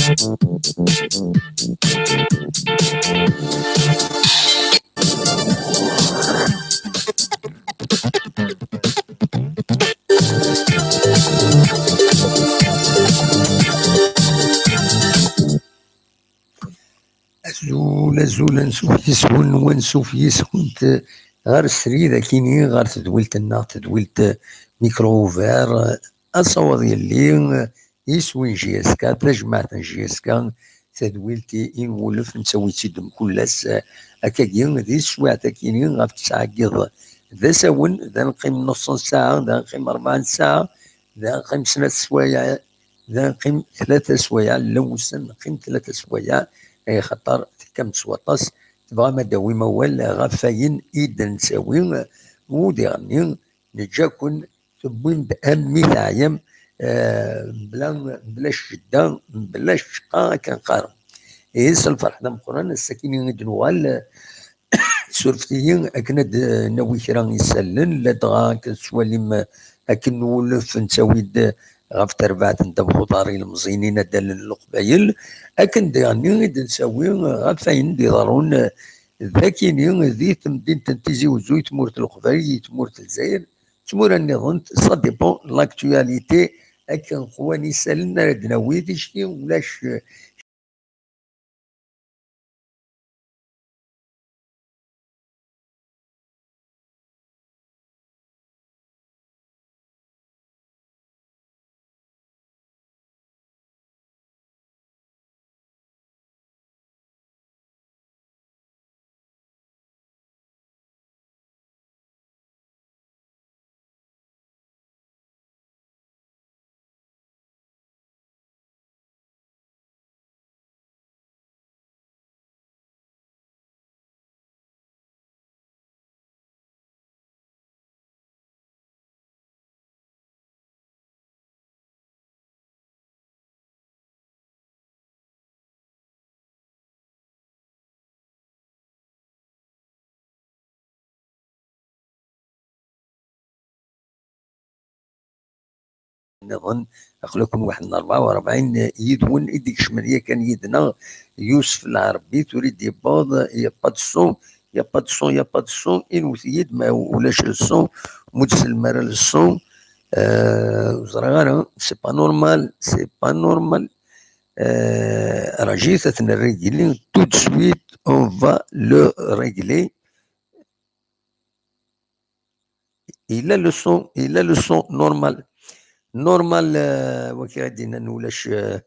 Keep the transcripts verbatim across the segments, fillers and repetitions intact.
Azul, azul, ansuf yes-wen, wansuf yes-kent ɣer srid akini, ɣer tedwilt-nneɣ, tedwilt Micro Ouvert, asawaḍ yelli, iswi n J S K, tajmaɛt n J S K, tadwilt i, i wulef, nettawi-tt-id mkul ass, akkagi, di teswiɛt akini, ɣef tesɛa n yiḍ d asawen, d aneqqim n nuṣ n ssaɛa, d aneqqim rebɛa n ssaɛa, d aneqqim snat swayeɛ, d aneqqim tlata swayeɛ, llan wussan neqqim tlata swayeɛ, axaṭer tekkam-d s waṭas, tebɣam ad d-tawim awal ɣef wayen i d-nettawi, u diɣenni neǧǧa-ken tewwim-d am mi teɛyam, eh, mebla, mebla ccedda, mebla ccqa, akken qqaren. Ihi s lferḥ d ameqqran, ass-akini i d-nuɣal, surfet-iyi akken ad d-nawi kra n yisallen, ladɣa akken tettwalim akken nwulef nettawi-d ɣef terbaɛt n ddabex uḍar ilemẓiyen inaddalen n Leqbayel, akken diɣenni i d-nettawi ɣef wayen d-iḍerrun d akini di temdint n Tizi Uzzu, i tmurt n Leqbayel, i tmurt n Lezzayer, tmura nniḍen, ça dépend, l'actualité, akken qwan yisallen ara d-nawi, ticki ulac. Nniḍen, aql-aken waḥed n rebɛa u rebɛin yid-wen i d-ikecmen yakan yid-neɣ, Yusef Lɛerbi, tura i d-yewweḍ, y a pas de son, y a pas de son, y a pas de son, inwet-iyi-d ma ulac le son, ma ur tsellem ara le son, euh, ur ẓriɣ ara, c'est pas normal, c'est pas normal. Euh, rajit, ad t-nrégli tout de suite, on va le régler. Il a le son, il a le son normal. Normal, euh, waki ad d-yennan ulac, euh,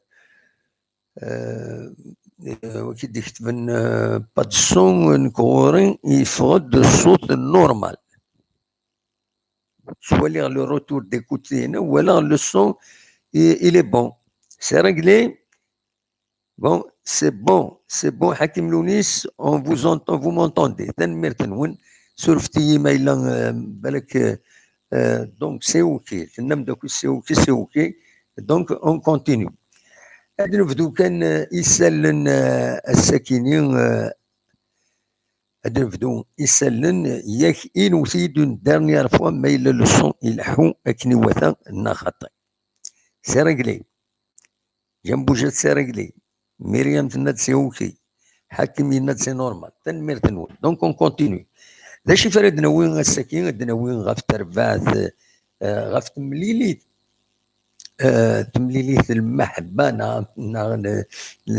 euh, euh, waki d-iketben, euh, pas de son, nekk ɣur-i yeffeɣ-d ṣṣut normal. Ttwaliɣ le retour d'écoute-ina, walaɣ le son, il, il est bon. C'est réglé. Bon, c'est bon, c'est bon, Hakim Lounis, on vous entend, vous m'entendez. Tanemmirt-nwen, surfet-iyi ma yella, euh, balak, euh, euh, donc c'est ok, tennam-d akk c'est ok, c'est ok. Donc on continue. Ad nebdu kan, euh, isallen, euh, ass-akini, euh, ad nebdu isallen, yak inwet-iyi-d une dernière fois ma yella le son ileḥḥu akken iwata neɣ xaṭi. C'est réglé. Jamboujet, c'est réglé. Myriam tenna-d c'est ok. Hakim yenna-d c'est normal. Tanemmirt-nwen. Donc on continue. D acu i ara d-nawi ass-agi? Ad d-nawi ɣef terbaɛt, eh, ɣef temlilit, eh, temlilit n lmaḥebba neɣ, neɣ n, n,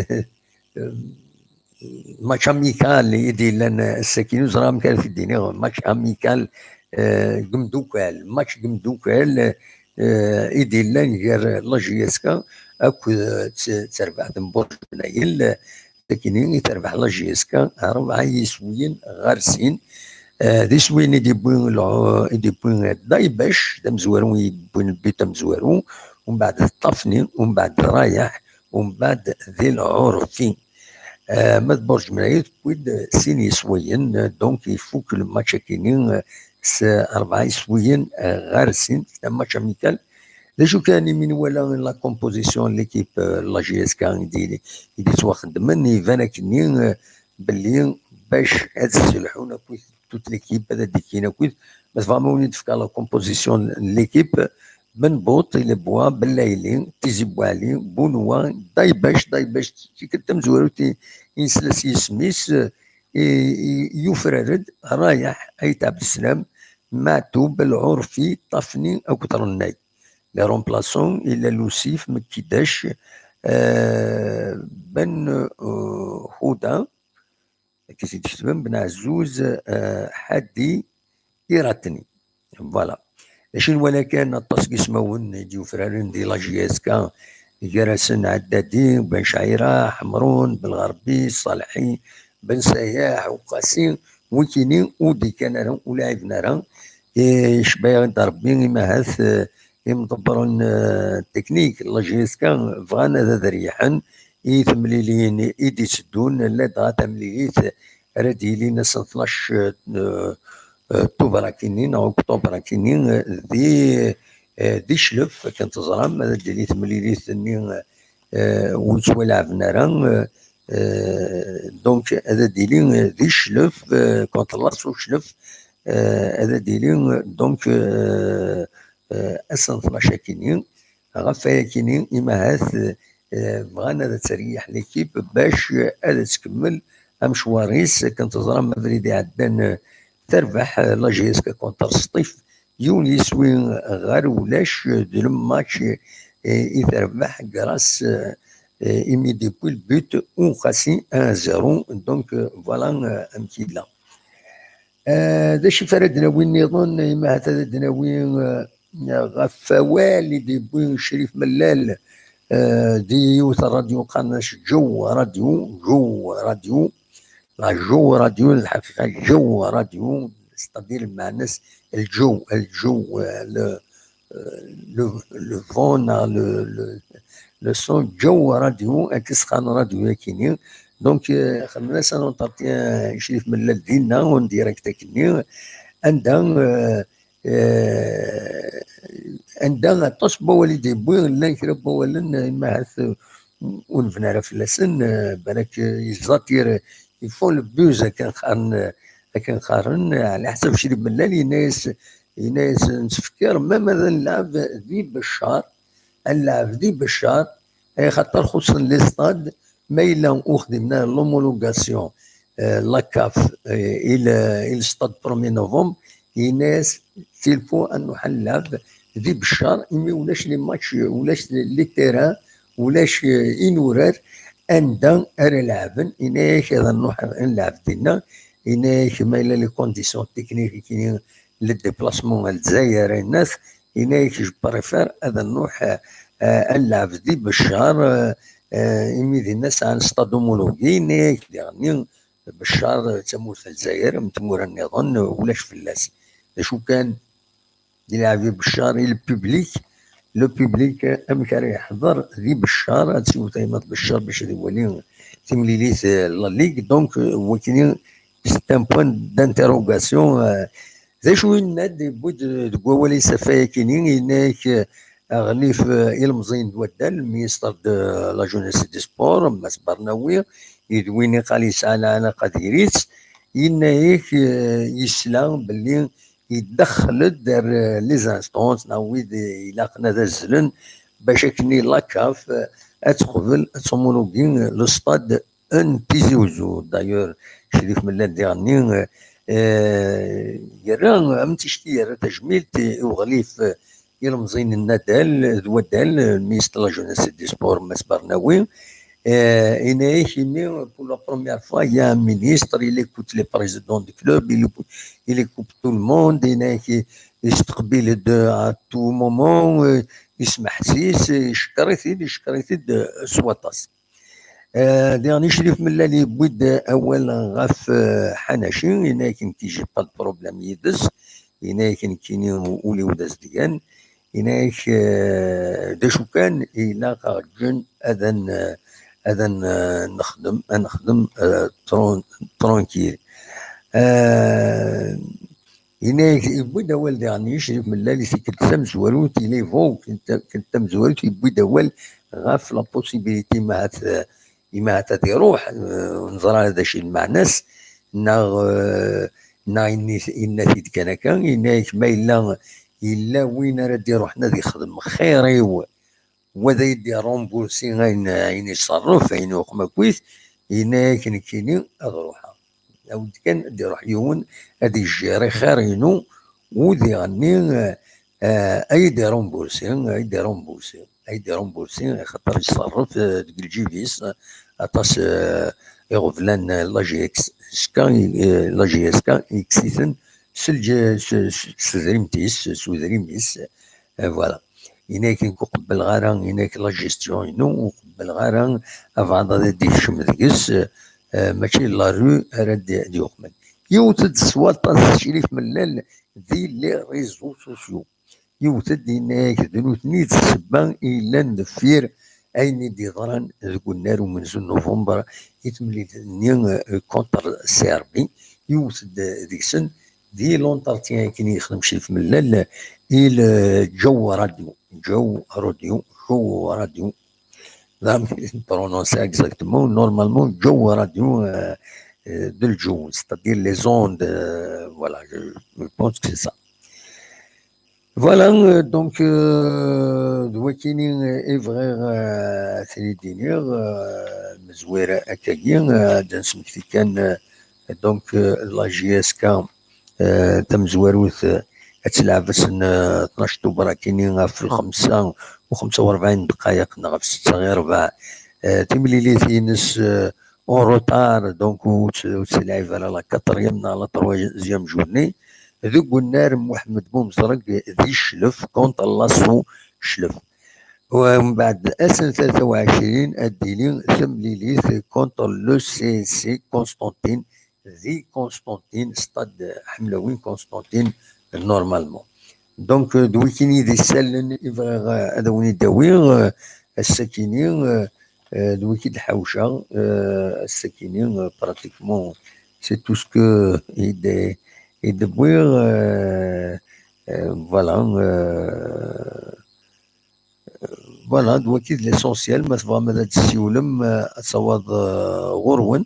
match amical i d-yellan ass-agi, ur ẓriɣ amek ara t-id-iniɣ, match amical, eh, deg umdukal, match deg umdukal, eh, i d-yellan gar la J S K akked, eh, t-, terbaɛt n Burj Mnayel, eh, ass-agi i terbeḥ la J S K rebɛa yiswiyen ɣer sin. Eh, d iswiyen i d-yewwi lɛu-, i d-yewwi Daybac, d amezwaru i yewwin lbut amezwaru, umbeɛd d Ṭafni, umbeɛd d Rayeḥ, umbeɛd di Lɛurfi. Eh, ma d Burǧ Mnayel tewwi-d sin yiswiyen, eh, donc ifuk lmatch akini, eh, s rebɛa yiswiyen, eh, ɣer sin, d match amical. D acu kan, imi nwala la composition n l'équipe, eh, la J S K i d-, i d-yettwaxeddmen, iban akkenni, eh, belli bac ad sselḥun akkit toute l'équipe, ad d-ikkin akkit. Ma tebɣam ad wen-id-fkeɣ la composition n l'équipe, Ben Buṭ, i Lebwa, Ben Layli, Tizi Bouali, Bunwa, Daybac, Daybac, tikkelt tamezwarut i, i nesla s yisem-is, i, i, yufrar-d Rayeḥ, Ayt Ɛebdeslam, Meɛtub, Lɛurfi, Ṭafni akked Rennay. Les remplaçants, yella Lusif, Mekkidac, eh, Ben, eh, Huda, akken i t-id-ketben, Ben Ɛezzuz, eh, Ḥadi, Iratni. Voilà. D acu i nwala kan, aṭas n yismawen i d-yufraren di la J S K, gar-asen Ɛeddadi, Ben Cɛira, Ḥemrun, Belɣerbi, Ṣaleḥi, Ben Sayaḥ, Uqasi, wikini ur d-ikkan ara, ur lɛiben ara. Eh, icebba-yaɣ-d Rebbi, imahat, eh, imḍebbren, eh, teknik, la J S K, bɣan ad, ad reyḥen i temlilin i d-itteddun, ladɣa tamlilit ara d-yilin ass n tnac, eh, eh, Tuber akini, neɣ Uktuber akini, eh, di, eh, di Cclef, akken teẓram, ad d-tili temlilit-nni, eh, ur ttwalaɛben ara, eh, eh, donc, ad d-tili, eh, di Cclef, eh, contre l'Asso Cclef, eh, ad d-tili, eh, donc, eh, eh, ass n tnac akini. Ɣef wayakini, imahat, eh, bɣan ad teryeḥ l'équipe bac, eh, ad tkemmel amecwar-is. Akken teẓram, abrid iɛeddan, eh, terbeḥ, eh, la J S K contre Sṭif, yiwen yiswi ɣer ulac, eh, de le match, eh, i terbeḥ grâce, eh, eh, imi d-yewwi le but Uqasi un zéro. Donc, eh, voilà, eh, amek yella. Eh, d acu ara d-nawi nniḍen? Imahat ad d-nawi, eh, ɣef wawal i d-yewwi Crif Mellal, eh, di yiwet n ṛṛadyu qqaren-as Joe Radio, Joe Radio, la Joe Radio, lḥaqiqa Joe Radio, c'est-à-dire lmeɛna-s lǧew, lǧew, eh, le, eh, le, le vent, neɣ le, le, le son, Joe Radio, akken s-qqaren ṛṛadyu-yakini. Donc, eh, xedmen-as un entretien i Crif Mellal dinna, en direct akkenni, anda, eh, eh, anda aṭas n wawal i d-yewwi, llan kra n wawalen, eh, imahat, eh, ur nebni ara fell-asen, eh, balak, eh, ils attirent, ils font le buzz, akken qqaren, eh, akken qqaren, eh, ɛla ḥsab Crif Mellal, yenna-yas, yenna-yas, nettfekkir même ad nleɛb di Beccar, ad nleɛb di Beccar, axaṭer xuṣṣen les stades, ma yella ur xdimen ara l'homologation, eh, la CAF, eh, i le, i le stade premier novembre, yenna-yas, s'il faut ad nruḥ ad nleɛb di Beccar, imi ulac les matchs, ulac les terrains, ulac, eh, inurar, anda ara leɛben, yenna-yak ad nruḥ ad nleɛb dinna, yenna-yak ma yella les conditions techniques, le déplacement ar Lezzayer, yenna-t, yenna-yak, je préfère ad nruḥ, eh, ad nleɛb di Beccar, eh, eh, imi dinna sɛan stade homologué, yenna-yak diɣenni Beccar d tamurt n Lezzayer, am tmura nniḍen, ulac fell-as. D acu kan, di leɛbi Beccar i le public, le public, eh, amek ara yeḥḍer di Beccar, ad tewwet aymaḍ Beccar bac ad iwali timlilit, eh, la Ligue, donc, eh, wakini, c'est un point d'interrogation, eh, d acu yenna-d, yewwi-d deg wawal-is ɣef wayakini, yenna-yak, eh, aɣlif, eh, ilemẓiyen d waddal, le ministre de la jeunesse et des sports, Mass Barnawi, i d win iqal yesɛa lɛalaqa diri-tt, yenna-yak, eh, yesla belli yeddaxel-d ar, eh, les instances, neɣ wid ilaqen ad azzlen, bac akken la CAF, eh, ad teqbel ad tomologi le stade n Tizi Uzzu. D'ailleurs, Crif Mellal diɣenni, eh, yerra, am ticki yerra tajmilt i uɣlif, eh, ilemẓiyen n Nadal d waddal, le ministre de la jeunesse et des sports, Mass Barnawi. Eh, yenna-yak imi, pour la première fois, il y a un ministre, il écoute les présidents du club, il écoute, il écoute tout le monde, yenna-yak yesteqbil-d à tout moment, eh, yesmeḥsis, yeckeṛ-it-id, yeckeṛ-it-id, eh, s waṭas. Eh, diɣen Crif Mellal yewwi-d awal ɣef, eh, Ḥanaci, yenna-yak nekk j'ai pas de problème yid-s, yenna-yak nekkini ul-iw d azedgan, yenna-yak, eh, d acu kan, ilaq ad ɣ-ǧǧen ad n-, ad n-, eh, nexdem, ad nexdem, eh, tran-, tranquille. Eh, Yenna-yak, yewwi-d awal diɣen Crif Mellal i tikkelt tamezwarut, il évoque, tikkelt tamezwarut, yewwi-d awal ɣef la possibilité, imahat, eh, imahat ad iruḥ, eh, ur neẓra ara d acu i lmeɛna-s, neɣ, eh, neɣ yenna-t-, yenna-t-id kan akka, yenna-yak ma yella yella win ara d-iruḥen ad ixdem xir-iw, wa ad yi-d-irumbursi ayen, ayen iṣerref, ayen uxmakwit, yenna-yak nekkini ad ruḥeɣ. Awi-d kan ad d-iruḥ yiwen ad ijjiri xir-inu, u diɣenni, eh, eh, ad yi-d-irumbursi, ad yi-d-irumbursi, ad yi-d-irumbursi, axaṭer iṣerref, eh, deg lǧib-is, eh, aṭas, eh, iɣeblan, eh, la J S K, eh, la J S K, yekkes-iten s lǧ-, s, s, s tedrimt-is, s udrim-is, eh, voilà. Yenna-yak nekk ur qebbleɣ ara, yenna-yak la gestion-inu, ur qebbleɣ ara abɛaḍ ad d-ikcem deg-s, eh, mačči la rue ara d-, d-yuqmen. Yiwet-d s waṭas Crif Mellal di les réseaux sociaux. Yiwet-d yenna-yak d nutni d ssebba i yellan deffir ayen i d-yeḍran deg unnar umenzu n Nuvember i temlilit-nni, eh, contre Serbie. Yiwet-d deg-sen di l'entretien akken i yexdem Crif Mellal i le Joe Radio. Joe Radio, Joe Radio. Là, prononcer exactement, normalement, Joe Radio, euh, euh, de Joe, c'est-à-dire les ondes, euh, voilà, je, je pense que c'est ça. Voilà, euh, donc, euh, d wakini, euh, i bɣiɣ, euh, ad ten-id-iniɣ, euh, mezwir akkagi, euh, ad d-nesmekti kan, euh, donc, euh, la J S K, euh, tamezwarut, euh, ad telɛeb ass n, euh, tnac Tuber akini ɣef lxemsa u xemsa u rebɛin ddqayeq neɣ ɣef setta i rebɛa, euh, timlilit-ines, euh, en retard, donc ur tt-, ur tt-telɛib ara la quatrième neɣ la troisième journée, deg unnar n Muḥemmed Bumezreg di Cclef, contre l'assaut Cclef. Umbeɛd, ass n tlata u ɛecrin, ad d-tili temlilit contre le C S C Constantine, di Constantine, stade Ḥemlawin Constantine, normalement. Donc, euh, d wikini d isallen i bɣiɣ, euh, ad awen-id-awiɣ, euh, ass-akini, euh, euh, d wiki d-ḥawceɣ, euh, ass-akini, euh, pratiquement, c'est tout ce que i d-, i d-wwiɣ, euh, euh, voilà, euh, voilà, d waki d l'essentiel. Ma tebɣam ad d-tessiwlem, euh, ad tawaḍ, euh, ɣur-wen.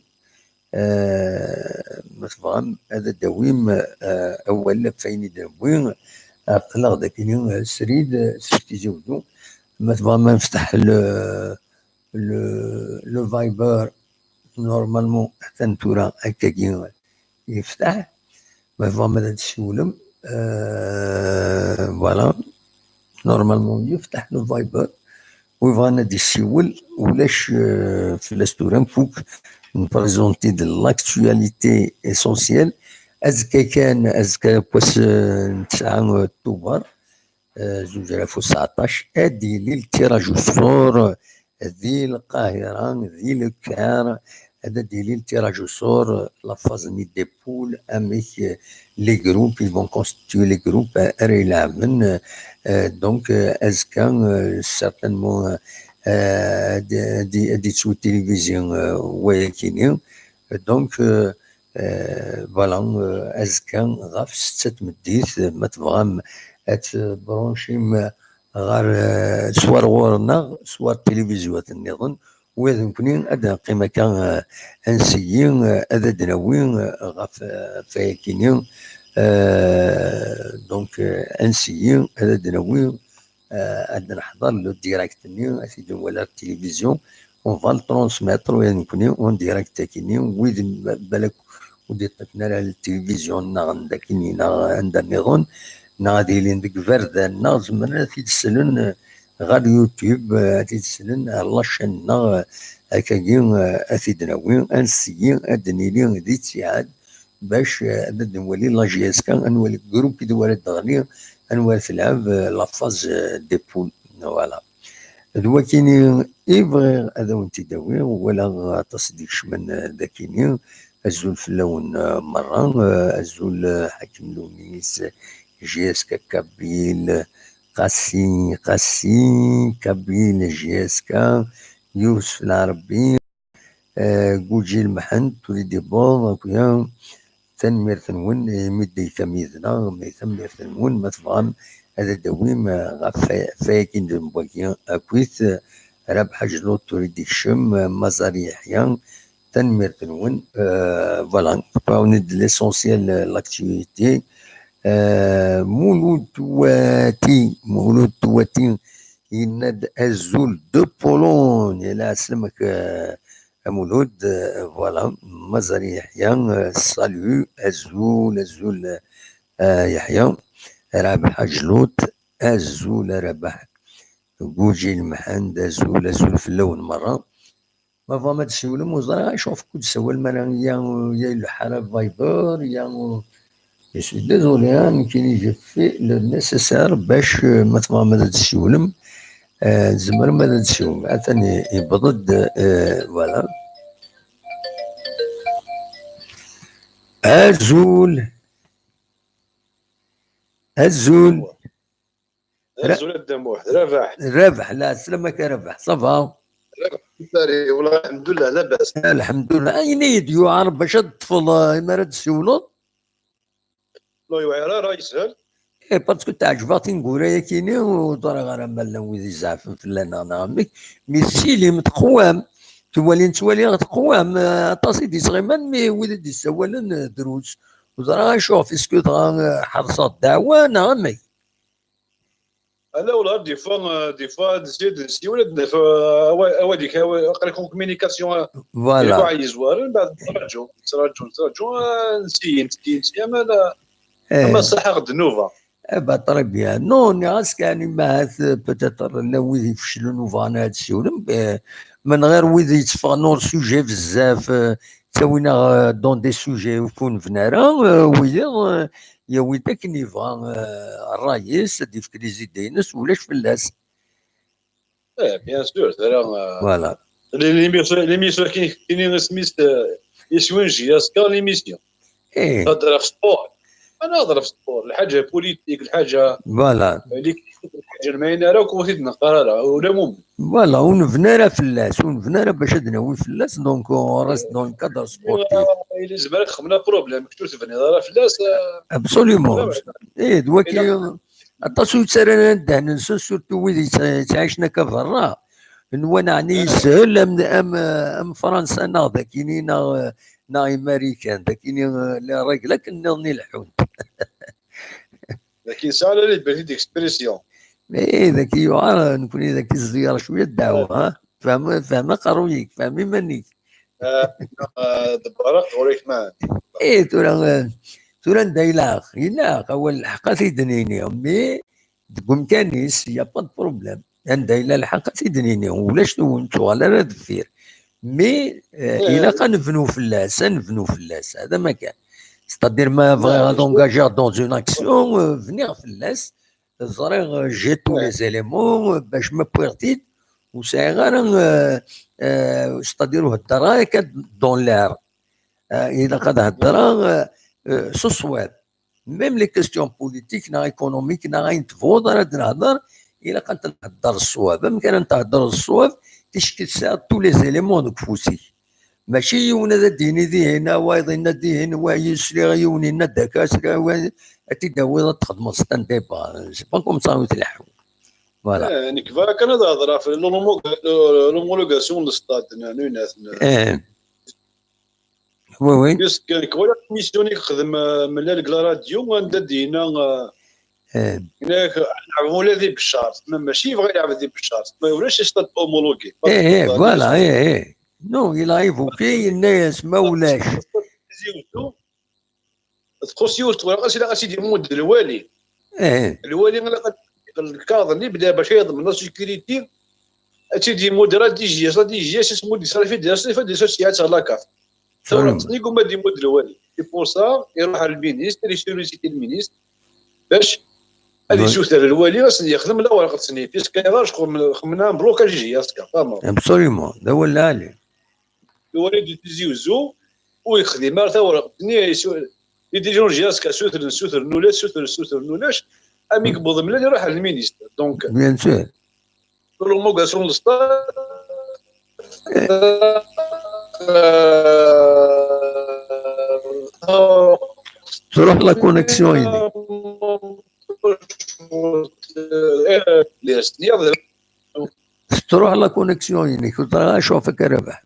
Euh, ma tebɣam ad d-tawim, euh, awal ɣef wayen i d-newwi, aql-aɣ dagi, euh, srid, euh, seg Tizi Uzzu. Ma tebɣam ad nefteḥ le, le, le Viber, normalement, atan tura akkagi yefteḥ. Ma tebɣam ad d-tessiwlem, euh, voilà. Normalement, yefteḥ le Viber. Wi bɣan ad d-yessiwel, ulac, euh, fell-as tura, nfuk, nprezenti-d l'actualité essentielle. Azekka kan, azekka n wass, euh, n tesɛa, euh, Tuber, euh, zuǧ alaf u tseɛṭac, ad d-yili le tirage au sort, euh, di Lqahira, di Le Caire, ad d-yili le tirage au sort, euh, la phase-nni des poules, amek, euh, les groupes, ils vont constituer les groupes, euh, ara ilɛeben, euh, euh, donc, euh, azekka, euh, certainement, euh, euh, ad, ad, ad yettwatilivizi, euh, wayakini. Donc, euh, euh, voilà, euh, azekka ɣef setta n tmeddit, euh, ma tebɣam ad tebruncim ɣer, euh, s war ɣur-neɣ, s war tilivizywat nniḍen, ula d nekkni ad neqqim akka, euh, ad nseggi, euh, ad d-nawi, euh, ɣef, euh, ɣef wayakini, euh, donc, euh, ad nseggi, ad d-nawi, euh, ad neḥḍer le direct-nni, ad t-id-nwali ɣer tilivizyu, on va le transmettre, ula d nekkni, en direct akini, wid balak ur d-iṭṭifen ara le tilivizyu neɣ anda akini, neɣ anda nniḍen, neɣ ad ilin deg iberdan, neɣ zemren ad t-id-slen, euh, ɣer YouTube, euh, ad t-id-slen ɣer la chaîne-nneɣ, euh, akkagi, euh, ad t-id-nawi, ad nseggi, ad d-nili di ttiɛad, bac, euh, ad d-nwali la J S K, ad nwali groupe i d wara d-teɣli, anwa ara telɛeb, euh, la phase, euh, des poules. Voilà. D wakini i bɣiɣ ad awen-t-id-awiɣ, walaɣ aṭas d-ikecmen, euh, dakini. Azul fell-awen, euh, merra, euh, azul, euh, Ḥakem Lunis, J S K Kabyle, Qasi, Qasi, Kabyle, J S K, Yusef Lɛerbi, euh, Guǧil Mḥend, tura i d-yewweḍ, akya, tanemmirt-nwen, imi d-tekkam yid-neɣ, tanemmirt-nwen, ma tebɣam ad d-tawim, euh, ɣef, ɣef wayagi n wagi, akkit, euh, Rabeḥ Aǧlun, tura i d-yekcem, euh, Maẓari Yeḥya, tanemmirt-nwen, euh, voilà, on est de l'essentiel, euh, l'actualité, Eh, Mulud Wati, Mulud Wati, yenna-d: "Azul de Pologne." Ala, ɛeslama-k, eh, a Mulud. Eh, voilà, Mazal Yeḥya, eh, salut, azul, azul, eh, Yeḥya. Rabeḥ Aǧlut, azul a Rabeḥ. Guǧil Mḥend, azul, azul fell-awen merra. Ma tebɣam ad d-tessiwlem, ur ẓriɣ acu ɣef kud tessawalem ara, ya, ya ileḥḥu ara Viber, ya, je suis désolé, hein, nekkini je fais le nécessaire bac, euh, ma tebɣam ad d-tessiwlem, euh, tzemrem ad d-tessiwlem. Atan i-, yewweḍ-d, euh, voilà. Azul. Azul. Ra- Azul a Dda Muḥ, d Rabaḥ. Rabaḥ, la, sslam-ak a Rabaḥ, ça va? Rabaḥ, Sari, wala, alḥemdullah, labas. Alḥemdullah. Ayen i yi-d-yuɛer bac ad d-teṭṭfeḍ, eh, imi ara d-tessiwleḍ? Ur yuɛir ara, yeshel. Eh, parce que teɛǧeb-aɣ tineggura-yakini, ur ẓriɣ ara ma llan wid izeɛfen fell-aneɣ neɣ amek. Mi tessilim, teqwam. Tiwalin ttwaliɣ teqwam, eh, aṭas i d-isɣiman, mi wid i d-issawalen, eh, drus. Ur ẓriɣ acuɣef, est-ce que dɣa, eh, ḥerṣeɣ ddeɛwa neɣ amek? Ala, wala, des fois, euh, des fois, d-, d-, nsiwel, d-, f-, awa-, awa-, dik, awa-, aql-ik en communication, euh, voilà, des fois, yezwaren, mbeɛd nettraǧu, nettraǧu, nettraǧu, euh, nsiyi, nsiyi, nsiyi, ama la, eh, ama ṣaḥaɣ ddnuba. Eh ben, très bien. Non, nniɣ-as kan, imahat, euh, peut-être, llan wid ifeclen ur bɣan ad siwlen, eh, ma nɣir wid yetteffɣen ur sujet bezzaf, euh, ttawin-aɣ, euh, dans des sujets ur nebni ara, euh, wiyaḍ, euh, yawi-d akken yebɣa, eh, ṛṛay-is, ad d-yefk les idées-ines, ulac fell-as. Eh, bien sûr, tura, eh, voilà. L'émission, l'émission-agi, isem-is, eh, iswi n J S K, l'émission. Eh. Thedder ɣef sport. Ana hder ɣef sport, lḥaǧa politique, lḥaǧa, voilà, eh, li, lḥaǧa n mayen ara, ur t-id-neqqar ara, ula mumen. Voilà, ur nebni ara fell-as, ur nebni ara bac ad nawi fell-as, donc on reste dans le cadre sportif. Eh, yezmer ad xedmen problème, kečč ur tebniḍ ara fell-as, eh, absolument. Eh, d waki, aṭas ur yettarran ara ddehn-nsen, surtout wid yettɛ-, yettɛicen akka berra. Nwan ɛni yeshel am, am, am Fransa neɣ d akini neɣ, neɣ i Marikan, d akini, eh, les règles akken nniḍen i leḥḥunt. Daki yesɛa la liberté d'expression. Eh, daki yuɛer, nekni daki ẓẓiɣer cwiya ddeɛwa, ha? Fhem, fhem aqerruy-ik, fhem iman-ik. Eh, eh, ḍebber ɣur-k, man. Eh, tura, eh, tura anda ilaq? Ilaq, awal lḥeqq ad t-id-nini, mais deg umkan-is, y a pas de problème. Anda yella lḥeqq ad t-id-nini, ulac, ur nettuɣal ara deffir. Mais, eh, ilaq ad nebnu fell-as, ad nebnu fell-as, hada ma kan. C'est-à-dire, ma bɣiɣ ad engager dans une action, euh, bniɣ fell-as, ẓriɣ, euh, j'ai tous les éléments, euh, bac ma wwiɣ-t-id, ur sɛiɣ ara, euh, euh, c'est-à-dire, ur heddreɣ ara akka dans l'air. Euh, ilaq ad heddreɣ, euh, euh, s ṣṣwab. Même les questions politiques, neɣ économiques, neɣ ayen tebɣuḍ ara d-nehder, ilaq ad t-nhedder ṣṣwab. Amek ara n-thedreḍ ṣṣwab? Ticki tesɛiḍ tous les éléments deg ufus-ik. Mačči yiwen ad d-yini dihin, a wayeḍ yenna dihin, wa sliɣ i yiwen yenna-d akka, sliɣ i wa, ad t-id-tawiḍ ad txedmeḍ, c'est un débat. C'est pas comme ça i tleḥḥu. Voilà. Eh, nekk bɣiɣ kan ad hedreɣ ɣef l'homo-, l'homologation n le stade, n, n, n, eh. Oui, oui. Puisque nekk walaɣ émission i yexdem, euh, Mellal deg la radio, anda d-yenna, euh, eh, yenna-ak, "Lɛebem ula di Beccar." Ma mačči yebɣa yelɛeb di Beccar. Ma ulac stade homologué. Eh, eh, voilà, eh, eh. Non, il a évoqué, yenna-yas, ma ulac. Txuṣṣ yiwet tura, ɣas ilaq ad tt-id-imudd lwali. Eh. Lwali ilaq ad lkaḍ-nni bla bac ad yeḍmen la sécurité, ad tt-id-imudd la D G S, la D G S ismudd-itt la fédération, la fédération tesɛa-tt ɣer la carte. Tawraɣt-nni yegguma ad imudd lwali. C'est pour ça, iruḥ ɣer lministre, il sollicite le ministre, bac ad yessuter lwali, ad sen-yexdem lawerqt-nni, puisque iḍ-a xemna un blocage i J S K, tfehmeḍ? Absolument, d awal lɛali. Lwali di Tizi Uzzu, ur yexdim ara tawraɣt-nni, yesu-, i Tizi Uzzu, J S K sutren, sutren ulac, sutren, sutren ulac, ami yewweḍ mlal iruḥ ɣer lministre. Donc, bien sûr. Prolongation de stage. Truḥ la connexion-inek. Truḥ la connexion-inek, ur ẓriɣ acu ɣef akka, Rabaḥ.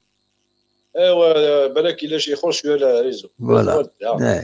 Ewa, balak illa ixuṣ cwiya le réseau. Voilà. Eh.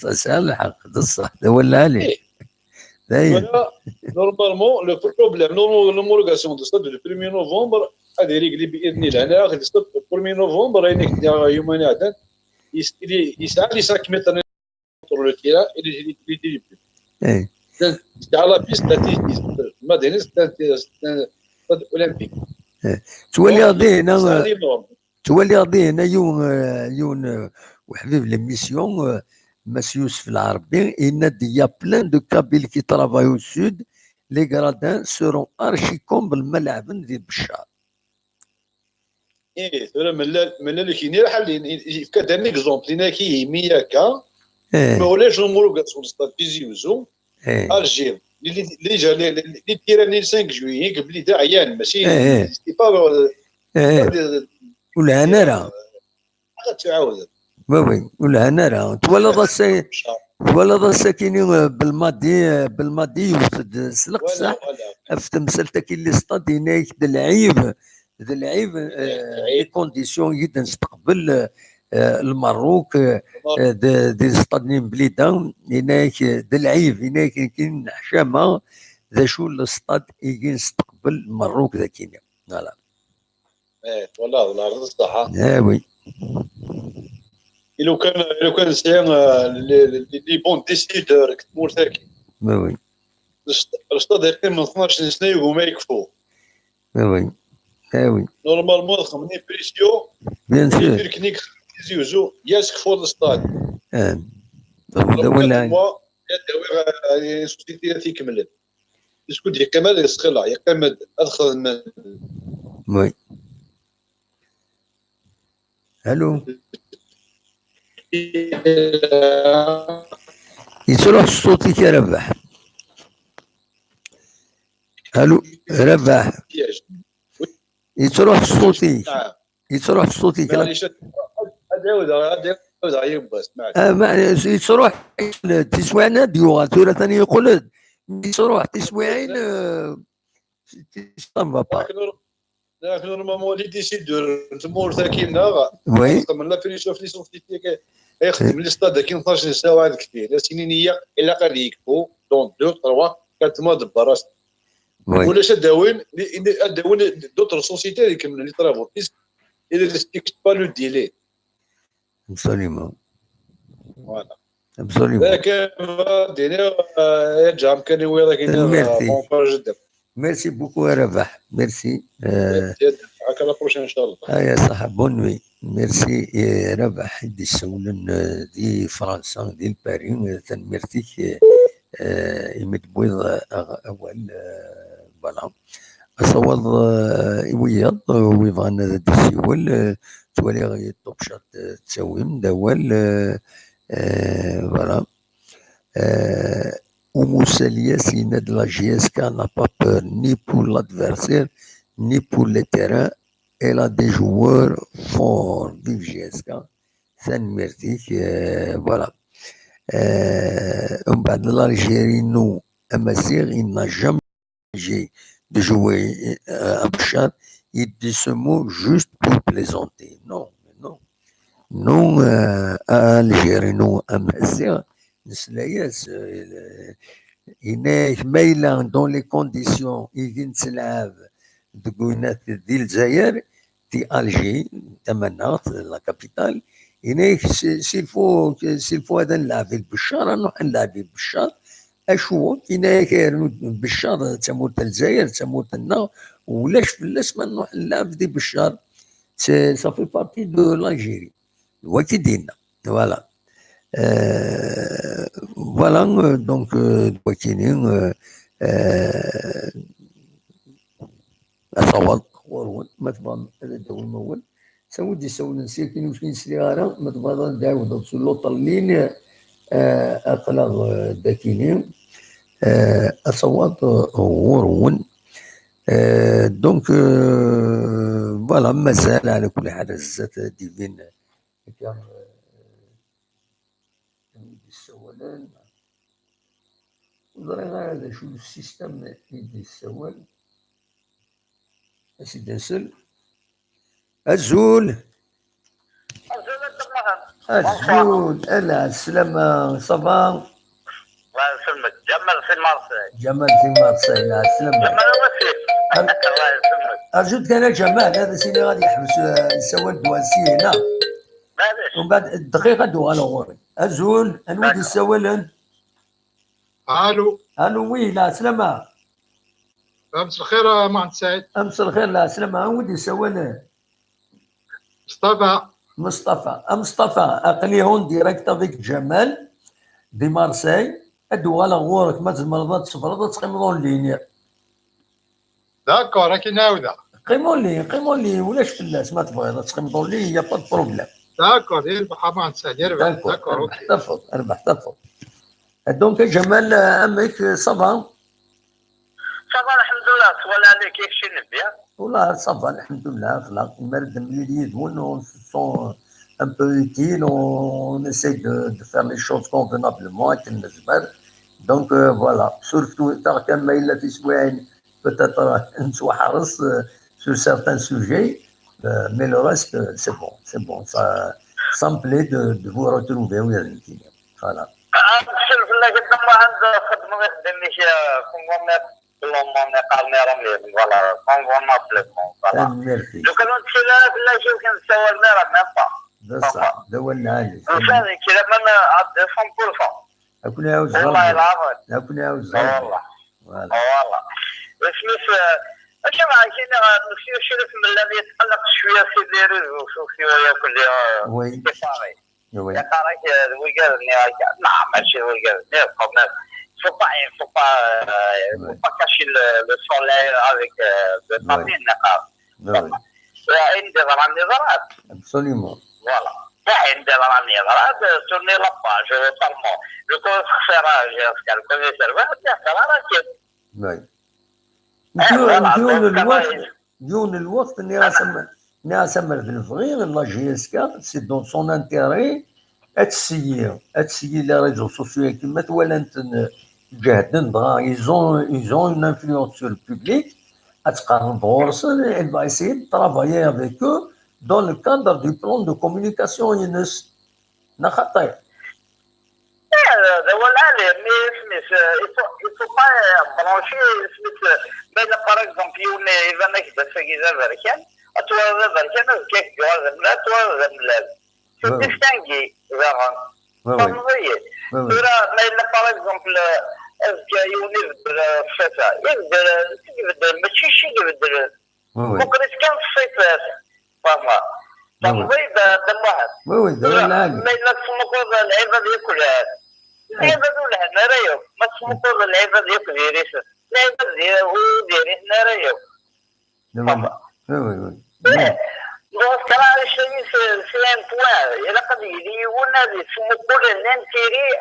Tesɛiḍ lḥeqq, d ṣṣeḥ, d awal lɛali. Dayen. Voilà, normalement, le problème, normalement, l'homologation de stade du premier novembre, ad irégli bi idni lana, ad stade du premier novembre, ayen i k-d-nniɣ yuma iɛeddan, yesɛa les cinq mètres sur le terrain, il est, il est, il est, il est, eh, dans la piste, la piste, ma dehna, c'est un, c'est un stade olympique. Eh, twaliḍ dihin, twaliḍ dihin, yiwen, yiwen, eh, uḥbib l'émission, eh, Mass Yousef Lɛerbi, yenna-d, il y a plein de Kabyles qui travaillent au sud, les gradins seront archi comme lmalaɛben di Beccar. Ih, tura mlal, mlal kini lḥal, yefka-d un exemple, yenna-k ihi mi akka, eh, ma ulac l'homologation de stade Tizi Ouzou, eh, Alger, les, les, déjà, les, les, les terrains, les cinq juillet, belli d aɛyan, mačči, eh, eh, c'est pas, euh, eh, eh, pas de, ur lhan ara. Ad tɛawdeḍ. Oui, oui, ur lhan ara. Twalaḍ ass-a, twalaḍ ass-akini, eh, Belmadi, eh, Belmadi yewwet-d s leqseḥ, voilà, voilà, ɣef temsalt-agi n lestad, yenna-yak d lɛib, d lɛib, eh, les conditions i d-nesteqbel, eh, Lmerruk, eh, eh, d, di lestad-nni n Blida, yenna-yak, eh, d lɛib, yenna-yak nekkini neḥcama d acu lestad i d-nesteqbel Lmerruk d akini. Voilà. Eh, twalaḍ, lɛerḍ ṣṣeḥ, ha? Eh oui. Ilukan, ilukan nesɛi, eh, les, les, les bons décideurs deg tmurt-agi. Eh oui. Lestad yeqqim n tnac n sna yuguma yekfu. Eh oui. Eh oui. Normalement, ad xedmen pression. Bien sûr. Tizi Ouzou, yas kfu lestad. Eh. Ad awiɣ, eh, société ad t-ikemmlen. Isku d-yeqqim ad yesxila, yeqqim-d ad xedmen. Oui. Allô? Yettruḥ ṣṣut-ik a Rabaḥ. Allô, Rabaḥ. Yettruḥ ṣṣut-ik. Yettruḥ ṣṣut-ik. Ad ɛawdeɣ, ad ɛawdeɣ yiwwas. Ah, ma, yettruḥ, tiswiɛin ad d-yuɣal, tura tani yeqqel-d. Yettruḥ tiswiɛin, eh, ça ne va pas. Yak normalement, les décideurs n tmurt-agi-nneɣ, oui, xedmen la philosophie, les sociétés, ay xedmen les stades-agi n tnac n ssaɛa deg tir. Ad s-inin ilaq ad yekfu dans deux, trois, quatre mois de barrage. Oui. Ulac ad d-awin, ad d-awin d'autres sociétés ad ikemmlen les travaux, puisqu'ils ne respectent pas le délai. Absolument. Voilà. Absolument. Tanemmirt-ik. Bon courage. Merci beaucoup a Rabaḥ. Merci. Euh, à la prochaine, inchallah. Ah, ya ṣaḥa, bonne nuit. Merci, eh, Rabaḥ, i d-issawlen, eh, di Fransa, di Paris, eh, tanemmirt-ik, eh, eh, imi d-tewwiḍ, eh, aɣ-, awal, eh, voilà. Asawaḍ, eh, i wiyaḍ, eh, wi bɣan ad d-isiwel, eh, ttwaliɣ i Top Chat, eh, ttawim-d awal, eh, eh, voilà. Eh, Umusalias yenna-d la J S K n'a pas peur ni pour l'adversaire, ni pour le terrain. Elle a des joueurs forts. Vive J S K. Tanemmirt-ik, eh, voilà. Eh, umbeɛd l'Algérie, nous, Amaziɣ, il n'a jamais obligé de jouer, euh, à Bchar. Il dit ce mot juste pour plaisanter. Non, non. Non, euh, à Algérie, non, Amaziɣ, nesla-yas, euh, yenna-yak ma yella dans les conditions i d-nettlɛab deg winat di Lezzayer, di Alger, tamaneɣt, la capitale, yenna-yak s-, s'il faut, s'il faut ad nleɛb di Beccar, ad nruḥ ad nleɛb di Beccar. Acu? Yenna-yak rnu Beccar d tamurt n Lezzayer, d tamurt-nneɣ, ulac fell-as ma nruḥ ad nleɛb di Beccar. C'est, ça fait partie de l'Algérie. Waki d-yenna. Voilà. Euh, voilà, euh, donc, euh, d wakkini, euh, euh, asawaḍ ɣur-wen, ma tebɣam ad d-tawim awal. Tawi d-isawlen s yakin ur ken-sliɣ ara, ma tebɣiḍ ad d-tɛiwdeḍ sur l'autre ligne, euh, aql-aɣ, euh, d akini, euh, asawaḍ, euh, ɣur-wen. Euh, donc, euh, voilà, mazal, ɛla kulli ḥal, zdat divine. Akka, euh, d-issawalen. Ur ẓriɣ ara d acu n système i d-issawal. Ad s-id-asel. Azul! Azul a Dda Muḥend. Azul! Ala, sslama, ça va? Allah yselmek. Ǧamal si Marseille. Ǧamal si Marseille, la sslama. Ǧamal a Wasif. Ar-, Allah yselmek. Arju-d kan a Ǧamal, ad as-iniɣ ad yeḥbes, eh, yessawal-d war syin, ah. Maɛlic. Umbeɛd, dqiqa ad d-uɣaleɣ ɣur-k. Azul, anwa i d-yessawalen? Allô. Allô, oui, la sslama. Mselxir a Muḥend Saɛid. Mselxir, la sslama, anwa i d-yessawalen? Mustafa. Mustafa. A Mustafa, aql-i en direct avec Ǧamal di Marseille. Ad d-uɣaleɣ ɣur-k, ma tzemreḍ ad tṣebreḍ, ad teqqimeḍ en ligne. D'accord, akken ɛawdeɣ. Qqim en ligne, qqim en ligne, ulac fell-as, ma tebɣiḍ ad teqqimeḍ en ligne, y a pas de problème. D'accord, yerbeḥ a Muḥend Saɛid, yerbeḥ. D'accord, d'accord, ok. Rbeḥ tafeḍ, rbeḥ tafeḍ. Donc, a Ǧamal, euh, amek, ça va? Ça va, lḥemdullah, twala ɛli, kif cin bien? Wallah, ça va, lḥemdullah, xla. Mer d-nemlil yid-wen, on se sent un peu utile, on essaie de, de faire les choses convenablement, akken nezmer. Donc, euh, voilà, surtout, taɣ kan ma yella tiswiɛin, peut-être, euh, nettwaḥres, euh, sur certains sujets, euh, mais le reste, euh, c'est bon, c'est bon, ça, ça me plaît de, de vous retrouver, oui, voilà. Ah, nsel fell-ak a Dda Muḥend, xedmeḍ ixeddim-ik, euh, convenable, comment qqaren iṛumyen, voilà, convenablement, voilà. Tanemmirt-ik. Lukan ur nettkil ara fell-ak, ur k-nessawal ara, même pas. D ṣṣeḥ, d awal lɛali. Nsan kra même à deux cents pour cent. Ad ken-iɛawez Ṛebbi. Ad ken-iɛawez Ṛebbi. Voilà. Voilà. Isem-is, euh, akken, akken, euh, Monsieur Crif Mellal yetqelleq cwiya si les réseaux sociaux yakk, euh, oui. Iqarr-ak, euh, d wigad-nni akka. Non, mačči d wigad-nni, quand même. Faut pas, faut pas, euh, faut pas cacher le, le soleil avec, euh, le papier, neɣ. Oui. Ayen d-yeḍran, yeḍran. Absolument. Voilà. Ayen d-yeḍran, yeḍran, tourner la page, euh, seulement. Le coup, c'est rare, j'ai un scal, le coup, c'est rare, bien, ça va, là, c'est Oui. Eh, voilà, yiwen n lweqt, yiwen n lweqt, nniɣ-as am-, nniɣ-as amer d lebɣi, la J S K, c'est dans son intérêt, ad tesseyyi, ad tesseyyi les réseaux sociaux-agi, ma twala-ten, euh, ǧehden, dɣa, ils ont, ils ont une influence sur le public, ad tqerreb ɣur-sen, elle va essayer de travailler avec eux dans le cadre du plan de communication-ines. Neɣ xaṭi? Eh, d awal ɛali, mais isem-is, euh, il faut, il faut pas, euh, brancher, isem-is, euh, ma yella, par exemple, yiwen, euh, iban-ak-d ass-agi d aberkan, ad twaliḍ aberkan, azekka ad k-yuɣal d amellal, ad twaliḍ d amellal. C'est distingué, daɣen. Tfehmeḍ-iyi? Tura, ma yella, par exemple, euh, azekka yiwen ibeddel, euh, ṣṣifa, ibeddel, euh, ibeddel, mačči cci ibeddel. Muqel-it kan ṣṣifa-s. Tfehmeḍ? Tfehmeḍ-iyi, d, d Muḥend? Oui, oui, d awal ɛali. Ma yella tesmuqleḍ lɛibad yakk lhan, lɛibad ur lhan ara yakk. Ma tesmuqleḍ lɛibad yakk diri-ten, lɛibad di-, ur diri-ten ara yakk. Tfehmeḍ? Oui, oui, oui. Eh, donc, là, c'est, c'est un point. Ilaq ad yili yiwen ad yesmuqul l'intérêt,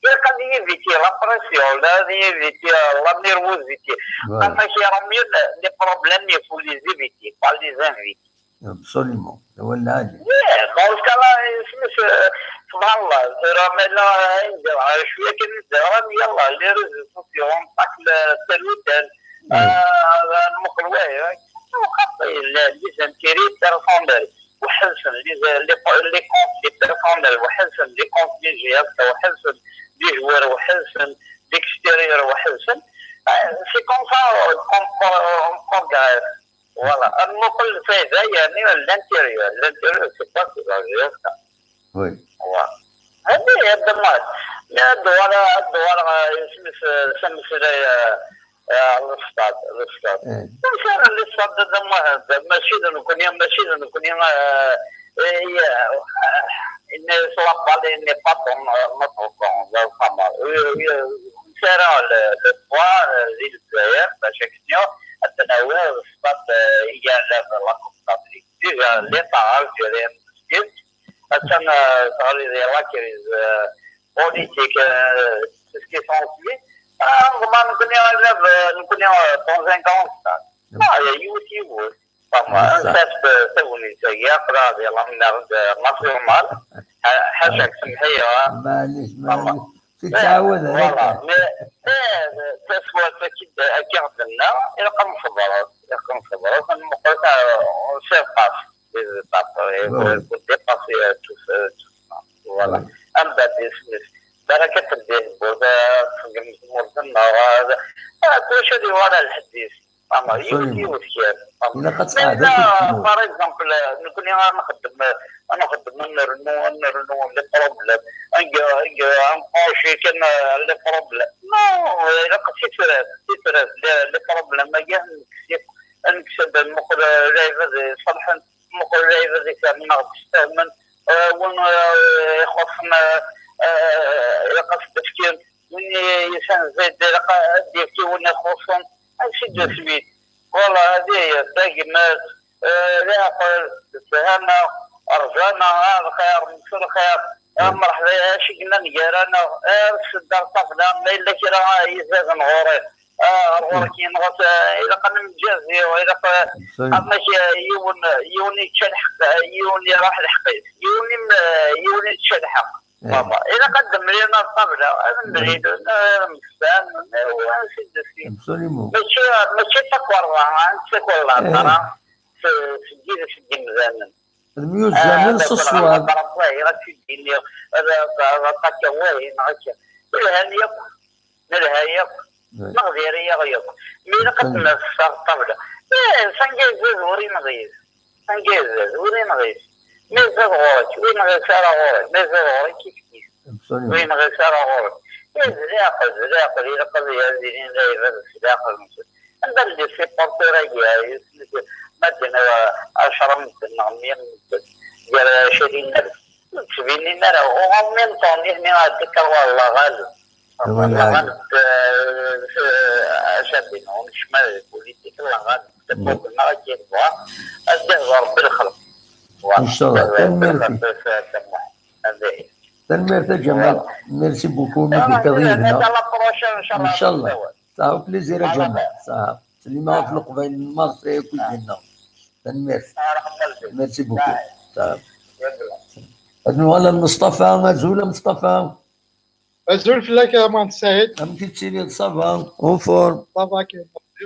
ilaq ad yéviter la pression, ad yéviter la nervosité. Ouais. Parce que les problèmes, il faut les éviter, pas les inviter. Absolument. D awal ɛali. Yeah, dans ce cas-là, isem-is, euh, subhanallah, tura ma yella ayen d-yeḍra cwiya kan i d-yeḍran, yalla, les réseaux sociaux, on tacle tel ou tel. Mm. Euh, nmuqel wayeḍ, xaṭi, les intérêts personnels, weḥd-sen, les, les, les comptes, les personnels, weḥd-sen, les comptes des G S, weḥd-sen, des joueurs, weḥd-sen, d'extérieur, weḥd-sen. Euh, c'est comme ça, euh, qu'on, qu'on, qu'on gagne. Voilà. Ad nmuqel lfayda, yeɛni, l'intérieur. L'intérieur, c'est quoi? C'est la G S K. Oui. Voilà. Hadi, hadi, ma, ad d-uɣaleɣ, ad d-uɣaleɣ, euh, isem-is, euh, s ameslay, euh, Ah, le stade, le stade. Mačči ara le stade d amuhend, mačči d nekkni, mačči d nekkni, ah, eh, eh, yenna-yas la balle n'est pas ton, euh, notre camp, d lqamer. Mačči ara le, le poids, euh, di Lezzayer, bac akken ad nawi le stade, euh, i yɛlab la Coupe d'Afrique. Déjà, l'État algérien, attan, euh, teɣli di la crise, euh, politique, euh, c'est ce qui s'ensuit. Ah, neḍman nekkni alab, euh, nekkni, euh, dans un grand stade. Ah, yiwet yiwet. Enfin, ça, c'est, c'est une série, après, de la merde nationale. Ha-, ḥaca-k, semmeḥ-iyi, ah. Maɛlic, maɛlic. Tettɛawad. Voilà, mais, mais, taswiɛt akka d-, akka d-tenna, ilaq ad nṣebret, ilaq ad nṣebret, ad nmuqel, ah, on surpasse les étapes, et on peut dépasser, euh, tout, euh, tout ça. Voilà. Am bad isem-is. Baraka teddi tewwurt, ah, tṣeggem tmurt-nneɣ, ah, ah, kullec ad yuɣal ar lḥedd-is. Ama yiwet yiwet kan. Ilaq ad tqeɛɛed akk tmurt. Par exemple, nekkni ad nxeddem, ad nxeddem, ad nrennu, ad nrennu les problèmes. Ad neg-, ad neg-, ad nqanci kan, euh, les problèmes. Non, ilaq tifrat, tifrat, les, les problèmes-agi ad nekkes-, ad nekkes-d, ad nmuqel, euh, lɛibad iṣelḥen, nmuqel lɛibad ifernen-aɣ-d, stefhmen, euh, win, euh, ixuṣṣen, euh, euh, ilaq ad s-d-fken, win yesɛan zzayed ilaq ad d-yefk i win ixuṣṣen. Ainsi de suite. Voilà, هذه هي. Tagmat, eh, leɛqel, lefhama, rjama, ah, lxir, msel lxir, ah, mṛeḥba, acu i yellan gar-aneɣ, ah, ssedda ṭṭabla, ma yella kra, ah, izaden ɣur-i, ah, ar ɣur-k, yenɣa-t, ah, ilaq ad nemǧazi, ilaq, ah, amek, ah, yiwen, yiwen yečča lḥeqq, ah, yiwen iṛuḥ lḥeqq-is, yiwen im-, ah, yiwen yečča lḥeqq. Baba, ilaq ad d-mlilen ar ṭṭabla, ad mlilen, ad msefhamen, ad s-id-sin. Absolument. Mačči, mačči d takerḍa, ah, d takerḍa, eh, tara, s-, seg yid-, seg yimdanen. Ad myuzzamen s ṣṣwab. Ad d-iniɣ, ad, ad, ad aṭakeɣ wahi, neɣ akka. Lhan yakk, nelha yakk, neɣ diri-yaɣ yakk. Mi ilaq ad t-naf ɣer ṭṭabla. Eh, sanga yezza d ur inɣis. Sanga yezza d ur inɣis. Ma yezza d ɣur-k, ur inɣis ara ɣur-k. Ma yezza d ɣur-k, kif kif. Absolument. Ur inɣis ara ɣur-k. Eh, d leɛqel, d leɛqel, ilaq ad, ad ilin lɛibad s leɛqel-nsen. Anda n les supporters-agi, ma ddin ɛecra medden neɣ meyya medden, gar ɛecrin alef, ur ttbinin ara. En même temps, nitni ad d-kkren, Allah ɣaleb. Allah ɣaleb, eh, eh, acabin, ur nekcem ara di politique, Allah ɣaleb. Tawwurt-nneɣ akka i nebɣa, ad d-ihder Rebbi lxelq. Voilà. Inchallah. Tanemmirt-ik. Tanemmirt a Ǧamal. Voilà. Merci beaucoup, mi d-tufiḍ yid-neɣ. Inchallah. Ça a fait plaisir a Ǧamal. Ça a. Slimaɣ ɣef Leqbayel n Marseille akked dinna. Tanemmirt. Merci beaucoup. Ça a. Ad nuɣal ar Mustafa. Azul a Mustafa. Azul fell-ak a Muḥend Saɛid. Amek i tettiliḍ, ça va? En forme? Ça va, kayen Rebbi.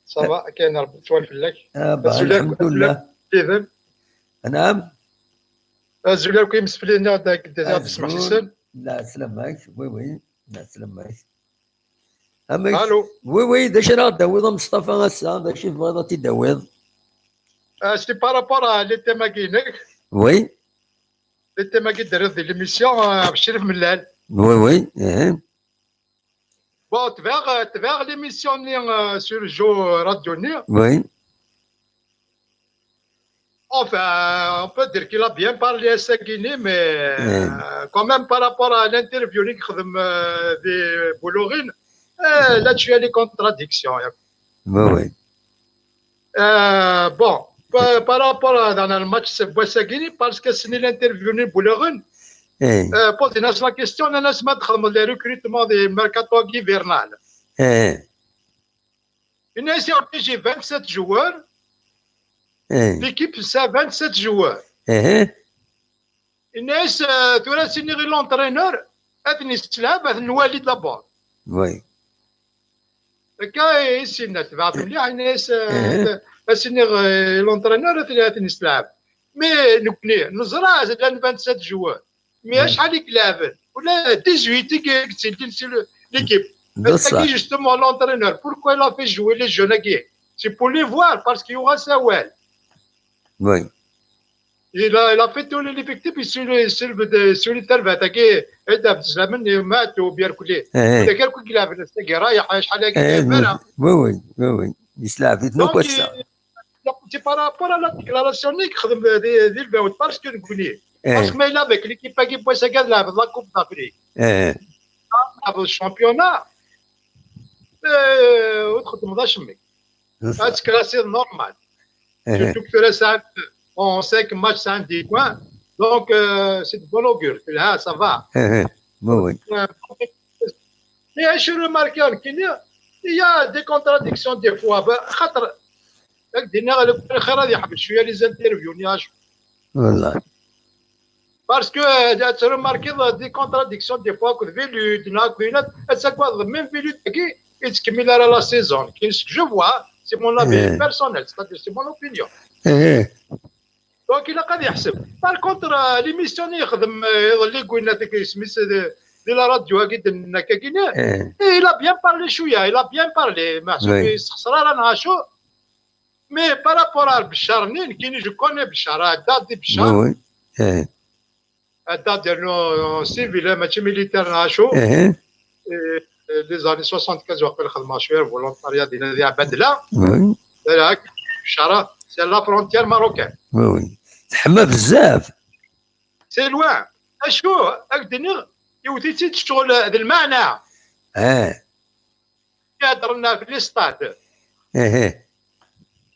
Ça va, kayen Rebbi, swal fell-ak. Ah, bah, azul akk, alḥemdulillah. Azul akk yid-m. Anɛam? Azul akk imsefliden-nneɣ deg Lezzayer d Smaḥsisen. Lɛeslama-k, oui, oui, lɛeslama-k. Amek? Allô? Oui, oui, d acu ara ɣ-d-tawiḍ a Mustafa ass-a? D acu i tebɣiḍ ad t-id-tawiḍ? Ah, c'est par rapport à le thème-agi-inek. Oui. Le thème-agi d-terriḍ di l'émission, ah, ɣef Crif Mellal. Oui, oui, eh. Bon, tebɛeɣ, tebɛeɣ l'émission-nni, ah, sur Joe Radio-nni. Oui. Enfin, on peut dire qu'il a bien parlé ass-agi-nni, mais, eh, euh, quand même, par rapport à l'interview-nni i yexdem, euh, di Boulourine, euh, là, tu as les contradictions, hein. Oui, oui. Euh, bon, pa-, par rapport à, dans le match, c'est Boissagini, parce que c'est l'interview de Boulogne. Eh. Euh, pour dire la question, on a ce match, le recrutement des mercato hivernal. Eh. Il y a ici, j'ai vingt-sept joueurs. Eh. L'équipe, c'est vingt-sept joueurs. Eh. Yenna-yas, euh, tura ad s-iniɣ i l'entraîneur, ad ten-isselɛeb, ad ten-nwali d'abord. Oui. Akka i s-yenna, tebɛet mliḥ, yenna-yas, euh, ad s-iniɣ, euh, i l'entraîneur, ad ten-, ad ten-isselɛeb. Mais nekkni, neẓra, llan vingt-sept joueurs. Mais acḥal i ilɛeben? Ula dix-huit i yettildin si le-, l'équipe. D ṣṣeḥ. Justement, l'entraîneur, pourquoi il a fait jouer les jeunes-agi? C'est pour les voir, parce qu'il y aura ça, ouais. Oui. Il a, il a fait tous les effectifs, il suit, il suit, il suit le terrain. Taki, et Abdeslam, il m'a tout bien coulé. Eh, eh. Dagi akk i ilɛeben ass-agi, rayeḥ, acḥal agi eh, yelɛeb ara. Oui, oui, oui, oui. Yeslɛeb-iten akk ass-a. Donc, c'est par rapport à la déclaration-nni i yexdem di, di lbawt, parce que nekkni. Eh. Parce que ma yella avec l'équipe-agi n wass-agi ad lɛeben la Coupe d'Afrique. Eh. Ad lɛeben le championnat. Eh, ur txeddmeḍ acemma. Ad tekker assiḍ normal. Eh. Surtout que tura sɛan en cinq matchs, sɛan dix points. Donc, euh, c'est de bon augure. Là, ça va. Eh, eh. Oui, oui. Euh, mais j'ai remarqué en Kenya, il y a des contradictions des fois. Bah, خاطر, هاك دينا غير خير هذه يحب شوية les interviews, نياش. والله. Parce que, euh, tu as remarqué, euh, des contradictions des fois, que Velud, là, que là, et c'est quoi, même Velud, qui, il se met à la saison, qui, ce que je vois, c'est mon avis personnel, c'est-à-dire c'est mon opinion. Eh. Donc, il a pas dit. Par contre, euh, l'émission, il a, euh, les gars, qui se met de, de la radio, qui de, qui, qui, eh, et il a bien parlé, شوية, il a bien parlé, mais ça, oui, ça sera là, là, chaud. Mais par rapport à Bachar, ni, ni, je connais Bachar, à Dadi Bachar. Oui, oui. Eh. À Dadi, non, civil, hein, match militaire, là, chaud. Eh. Et, et les années soixante-quinze, وقيلا خدمة شوية volontariat ديال، ديال عباد الله. Oui. Là, Bachar, c'est la frontière marocaine. Oui, oui. تحمى بزاف. C'est loin. Acu, ad k-d-iniɣ, iwet-itt-id ccɣel d lmeɛna. Eh. Yehder-nna في les stades. Eh, eh.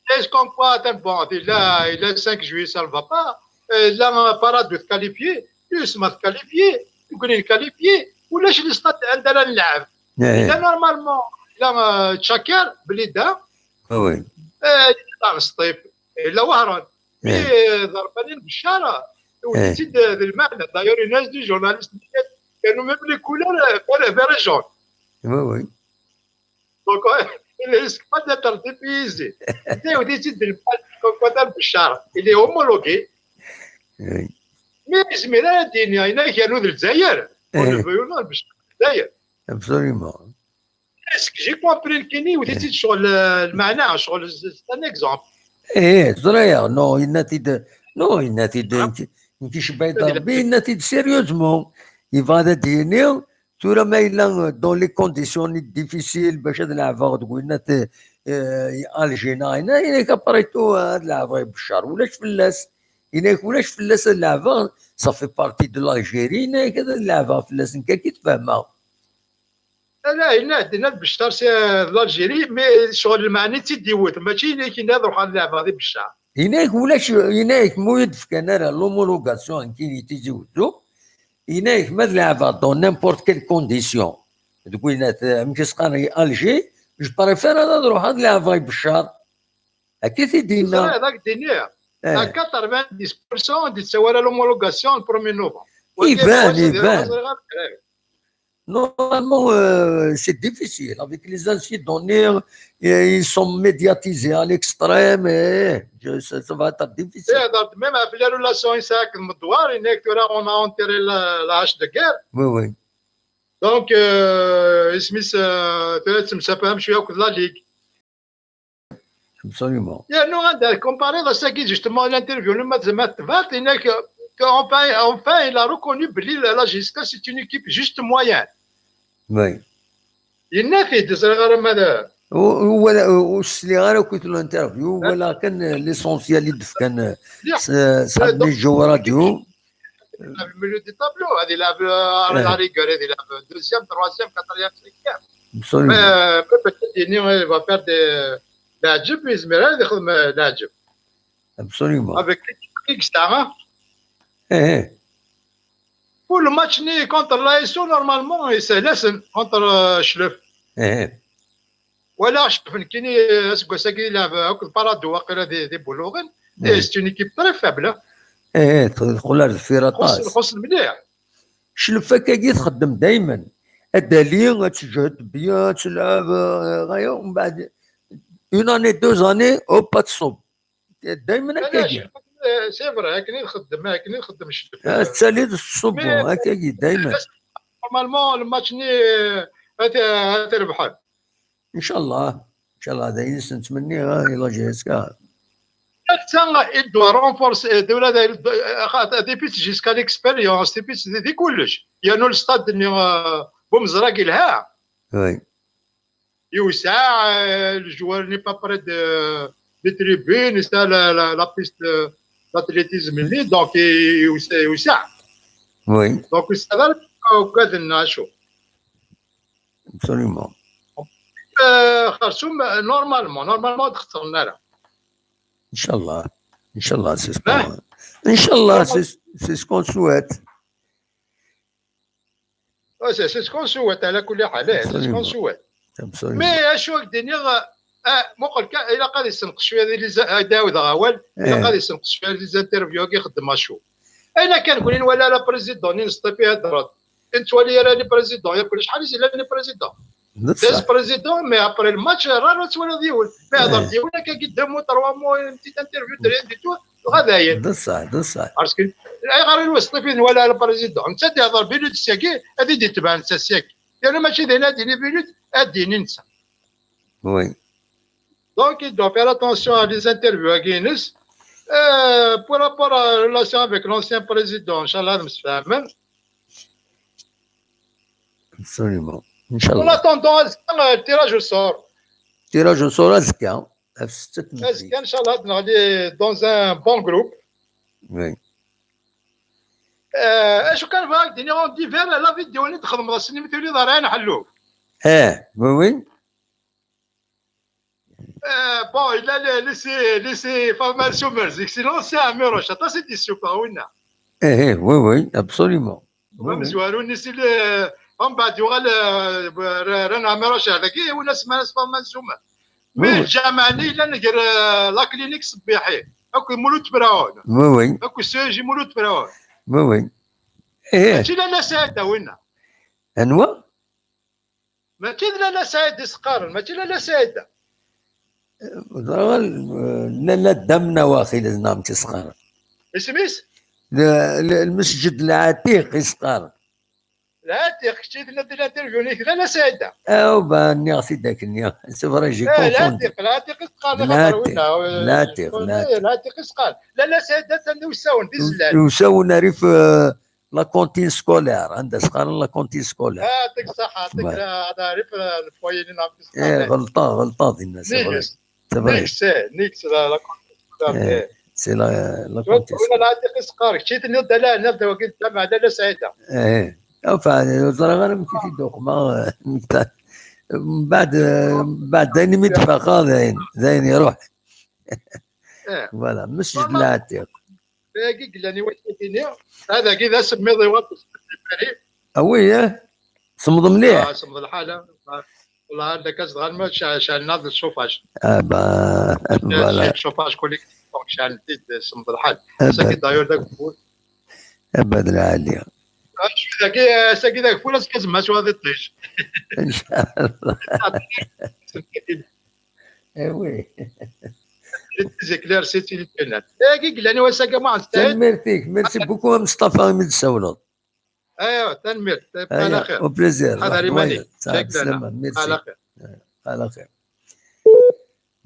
C'est comme quoi, atan, bon, il a, il a cinq juillet, ça ne va pas. Euh, là, Paradou est qualifié, Usma est qualifié, Gounin est qualifié, ولاش les stades عندنا نلعب. Eh. Il a normalement, il a, euh, Tchakir, Blida. Ah oui. Euh, il a Sṭif, il a Wahran. Eh. Mais, euh, ضربني بشارة. Eh. وتزيد، آه، بالمعنى. D'ailleurs, il y a des journalistes qui ont même les couleurs, euh, vert et jaune. Oui, oui. Donc, ouais, il risque pas d'être dépaysé. Tu sais, on dit, c'est de, comme quoi, dans Bachar, il est homologué. Oui. Mais, mais là, il y a, il y a un autre Zaire. On, eh, le veut ou non, Bachar, Zaire. Absolument. Est-ce que j'ai compris كيني وديتي شغل المعنى، شغل c'est un exemple. Eh, ẓriɣ, non, yenna-t-id, non, yenna-t-id, nekk, nekk icebba-yi-d Rebbi, yenna-t-id sérieusement. Yebɣa ad d-yini, tura ma yella dans les conditions difficiles bac ad leɛbeɣ deg winna-t, eh, Alger neɣ yenna-ak après tout ad leɛbeɣ i Bachar, ulac fell-as. Yenna-ak ulac fell-as ad leɛbeɣ, ça fait partie de l'Algérie, yenna-ak ad leɛbeɣ fell-as, nekk akka i t-fehmeɣ. Ala, yenna-d, yenna-d Bachar c'est, euh, l'Algérie, mais ccɣel lmeɛna i tt-id-iwet, mačči yenna-ak yenna ad ruḥeɣ ad leɛbeɣ di Bachar. Yenna-ak ulac, yenna-ak ma ur yi-d-fkan ara l'homologation n kini Tizi Wezzu, yenna-ak ma ad leɛbeɣ dans n'importe quelle condition, deg winna-t, amek i s-qqaren, Alger, je préfère ad ruḥeɣ ad leɛbeɣ i Bachar. Akka i t-id-yenna. Ẓriɣ, ad ak-d-iniɣ, eh, à quatre-vingt-dix pour cent d-yettawi ara l'homologation le premier novembre. Iban, iban. Normalement, euh, c'est difficile. Avec les incidents, euh, ils sont médiatisés à l'extrême. Eh, je, ça, ça va être difficile. Eh, donc, même avec les relations, ça, que on a enterré la, la hache de guerre. Oui, oui. Donc, euh, isem-is, euh, tura ttemsefham cwiya akked la Ligue. Absolument. Yernu anda comparer ass-agi, justement, l'interview n Matt, Matt Bart, yenna-k que enfin, enfin, il a reconnu belli la, la J S K, c'est une équipe juste moyenne. Oui. Yenna-t-id, ẓriɣ ara ma d- U-, u-, wala, u-, ur sliɣ ara akk i l'interview, walaɣ kan, eh, l'essentiel i d-fkan, eh, mliḥ. S-, eh, Saɛd Nejo Radio. Yelɛeb le milieu du tableau, ad yelɛeb, euh, à la rigueur, ad yelɛeb deuxième, troisième, quatrième, cinquième. Absolument. Mais, euh, peut-être, il va faire des, leɛǧeb, yezmer ad yexdem, euh, leɛǧeb. Absolument. Avec l'équipe X, hein. Eh, eh. Pour le match-nni contre l'A S O, normalement, yeshel-asen contre, euh, Cclef. Eh, eh. Walaɣ Cclef nekkini, aseggas-agi yelɛeb akked Paradou, waqila di, di Buluɣen. Eh. C'est une équipe très faible, hein. Eh, eh, teqqel ar deffir aṭas. Xuṣṣen, xuṣṣen mliḥ. Cclef akkagi txeddem daymen. Ad d-tali, ad teǧhed bien, ad telɛeb, eh, aya, mbeɛd une année, deux années, hop, ad tṣubb. Daymen akkagi. C'est vrai, akken i txeddem, akken i txeddem Cclef. Ah, tettali-d teṣṣubb, akkagi, daymen. Normalement, le match-nni, eh, ad, ad t-rebḥen. Ncallah, ncallah, d ayen i s-nettmenni, ah, i la J S K. Ça, il doit renforcer, euh, de là, il doit- euh, des pistes jusqu'à l'expérience, des pistes, des, des couches. Il y a le stade de, euh, Boumzrak, il a. Oui. يوسع, euh, le joueur n'est pas près de, des tribunes, c'est la, la, la piste, euh, d'athlétisme, donc يوسع, يوسع. Oui. Donc, ça va, euh, كذا نعيشو. Absolument. Euh, خرسوم, normalement, normalement, تخسرنا. Inch'Allah. Inch'Allah, c'est ce qu'on, Inch'Allah, c'est, c'est ce qu'on souhaite. Ouais, c'est, c'est ce qu'on souhaite, على كل حال, c'est ce qu'on souhaite. Absolument. Mais, acu ak-d-iniɣ, ah, muqel kan, ilaq ad isenqes cwiya di les, ah, Dawed Ɣawal, ilaq ad isenqes cwiya di les interviews-agi ixeddem acu. Ayen kan, kul wala la président, ni nesṭifi hedṛet. Ur nettwali ara les présidents, yakk acḥal i yellan les présidents. Des présidents, mais après le match, rare ad twaliḍ yiwen. Mais hedṛet yiwen akka, deux mots, trois mots, une petite interview, rien du tout, dɣa dayen. D ṣṣeḥ, d ṣṣeḥ. Parce que, ayɣer i nesṭifi nwala le président? Netta ad ihḍer Bilut ssyagi, ad i d-itbeɛ netta ssyagi. Yerna mačči d ayen ad d-yini Bilut, ad d-yini netta. Oui. Donc, il doit faire attention à les interviews-agi-ines. Euh, pour rapport à la relation avec l'ancien président, Inch'Allah, ad msefhamen. Absolument. En Inch'Allah. Attendant, azekka, euh, le tirage au sort. Tirage au sort, azekka. Ɣef ssetta n tmeddit. Azekka, Inch'Allah, ad neɣli dans un bon groupe. Oui. Euh, acu kan bɣiɣ ad d-iniɣ, on dirait la vidéo-nni txedmeḍ ass-nni mi tuliḍ ar Ɛin Ḥellu. Eh, oui, oui. Euh, bon, il a laissé, laissé Faḍma Sumer, c'est l'ancien Amirouche, aṭas i d-yessufeɣ winna. Eh, eh, oui, oui, absolument. Oui, oui. Amezwaru-nni si le, mbeɛd yuɣal, euh, rran Amirouche ar dagi, winna semman-as Faḍma Sumer. Mais lǧameɛ-nni yellan gar, euh, la clinique Ṣebbiḥi akked Mulud Ferɛun. Oui, oui, Akked C E J Mulud Ferɛun. oui, oui. Eh, Mačči Lalla Saɛida winna. Anwa? Mačči d Lalla Saɛida i s-qqaren, mačči Lalla Saɛida. Ẓriɣ, eh, Lalla Damna waxil neɣ amek i s-qqaren. Isem-is? Le, le, Lmesǧed Lɛatiq i s-qqaren. Lɛatiq, kečč i tenniḍ di l'interview-nni, Lalla Saɛida. Aw, ba, nniɣ-t-id akken, nniɣ. C'est vrai, j'ai Eh, confondu. Lɛatiq, Lɛatiq i s-qqaren, Lɛatiq, axaṭer winna, eh, Lɛatiq, eh, Lɛatiq. Lɛatiq i s-qqaren. Lalla Saɛida, atan d usawen, d izlan. Usawen rrif, eh, la cantine scolaire, anda s-qqaren la cantine scolaire. Ah, yeɛṭik ṣṣeḥḥa, yeɛṭik Ouais. Ad rrif, eh, lefwayi-nni neɣ Eh, ɣelṭeɣ, ɣelṭeɣ dinna, c'est vrai. Nnig-s. C'est vrai. Nnig-s, eh, nnig-s, la, la cantine scolaire, Eh, eh. C'est la, la cantine scolaire. Wala Lɛatiq i s-qqaren, kečč i tenniḍ d ala, nniɣ-d wagi d lǧameɛ Lalla Saɛida. Eh, enfin, ur ẓriɣ ara amek i t-id-uqmeɣ, eh, mbeɛd, eh, mbeɛd ayen mi d-faqeɣ, d ayen, d ayen iruḥ. Eh. Voilà, Mesǧed Vraiment. Lɛatiq. Dagi yellan i wakken i d-iniɣ, adagi d asemmiḍ i waṭas. Ah oui, eh? Semmeḍ mliḥ. Ah, semmeḍ lḥal, ah. Wallah, anda akka zedɣen ma ca-, ceɛlen-aɣ-d le chauffage. Ah bah, voilà. Le chauffage collectif, donc ceɛlen-t-id, semmeḍ lḥal. Ah Sagi bah, d'ailleurs d ageffur. ah bah, d lɛali. Ah, dagi, eh, sagi d ageffur, azekka zemma s waḍ iṭij. Inchallah. Eh oui. Les éclairs, c'est une éclair. Dagi yellan i wass-agi, ma nstahid. Tanemmirt-ik. Merci beaucoup, a Mustafa, imi d-tsawleḍ. Aywa, tanemmirt. Aya, au plaisir. Ḥader iman-ik. Saɛd, slama. Merci. Ala xir. Ala xir.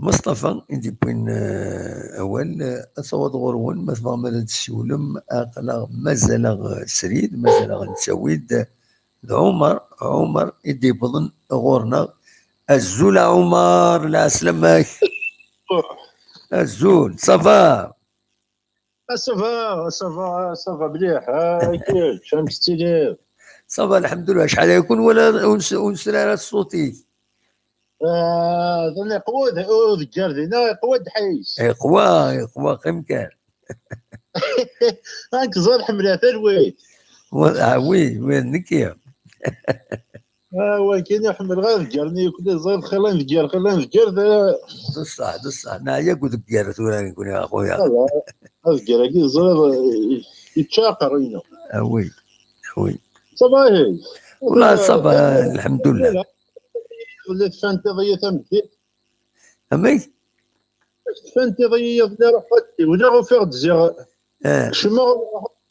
Mustafa i d-yewwin, eh, awal, eh, ad taweḍ ɣur-wen, ma tebɣam ad d-tessiwlem, aql-aɣ mazal-aɣ, eh, srid, mazal-aɣ nettawi-d, eh, d Ɛumar, Ɛumar i d-yewwḍen ɣur-neɣ. Azul a Ɛumar, lɛeslama-k. Azul, ça va? Ah, ça va, ça va, ça va مليح. Ah, كيفاش؟ شلون تستلم؟ Ça va, الحمد لله. شحال يكون ولا ونس-، ونسرى على الصوتي؟ آه، ظني قوة، أو ذكر ذينا قوة حيس. يقوى، يقوى، قيم كان. هاك زار حملة ثلويت. و-، آه، oui, oui, نكيا. Ah, ouais, كاين يحمل غير ذكرني، كل زار خلينا نذكر، خلينا نذكر، ذا بصح، بصح. أنا ياك ذكر ثورة نكون يا أخويا. هذا، هذا الكراكي الصغير يتشاقر هنا. آه، oui، oui. صافا هي. والله صافا، الحمد لله. ولات فانتظية تمديد. أمي؟ فانتظية ولا روح ولا غوفير دزيغ. آه. شما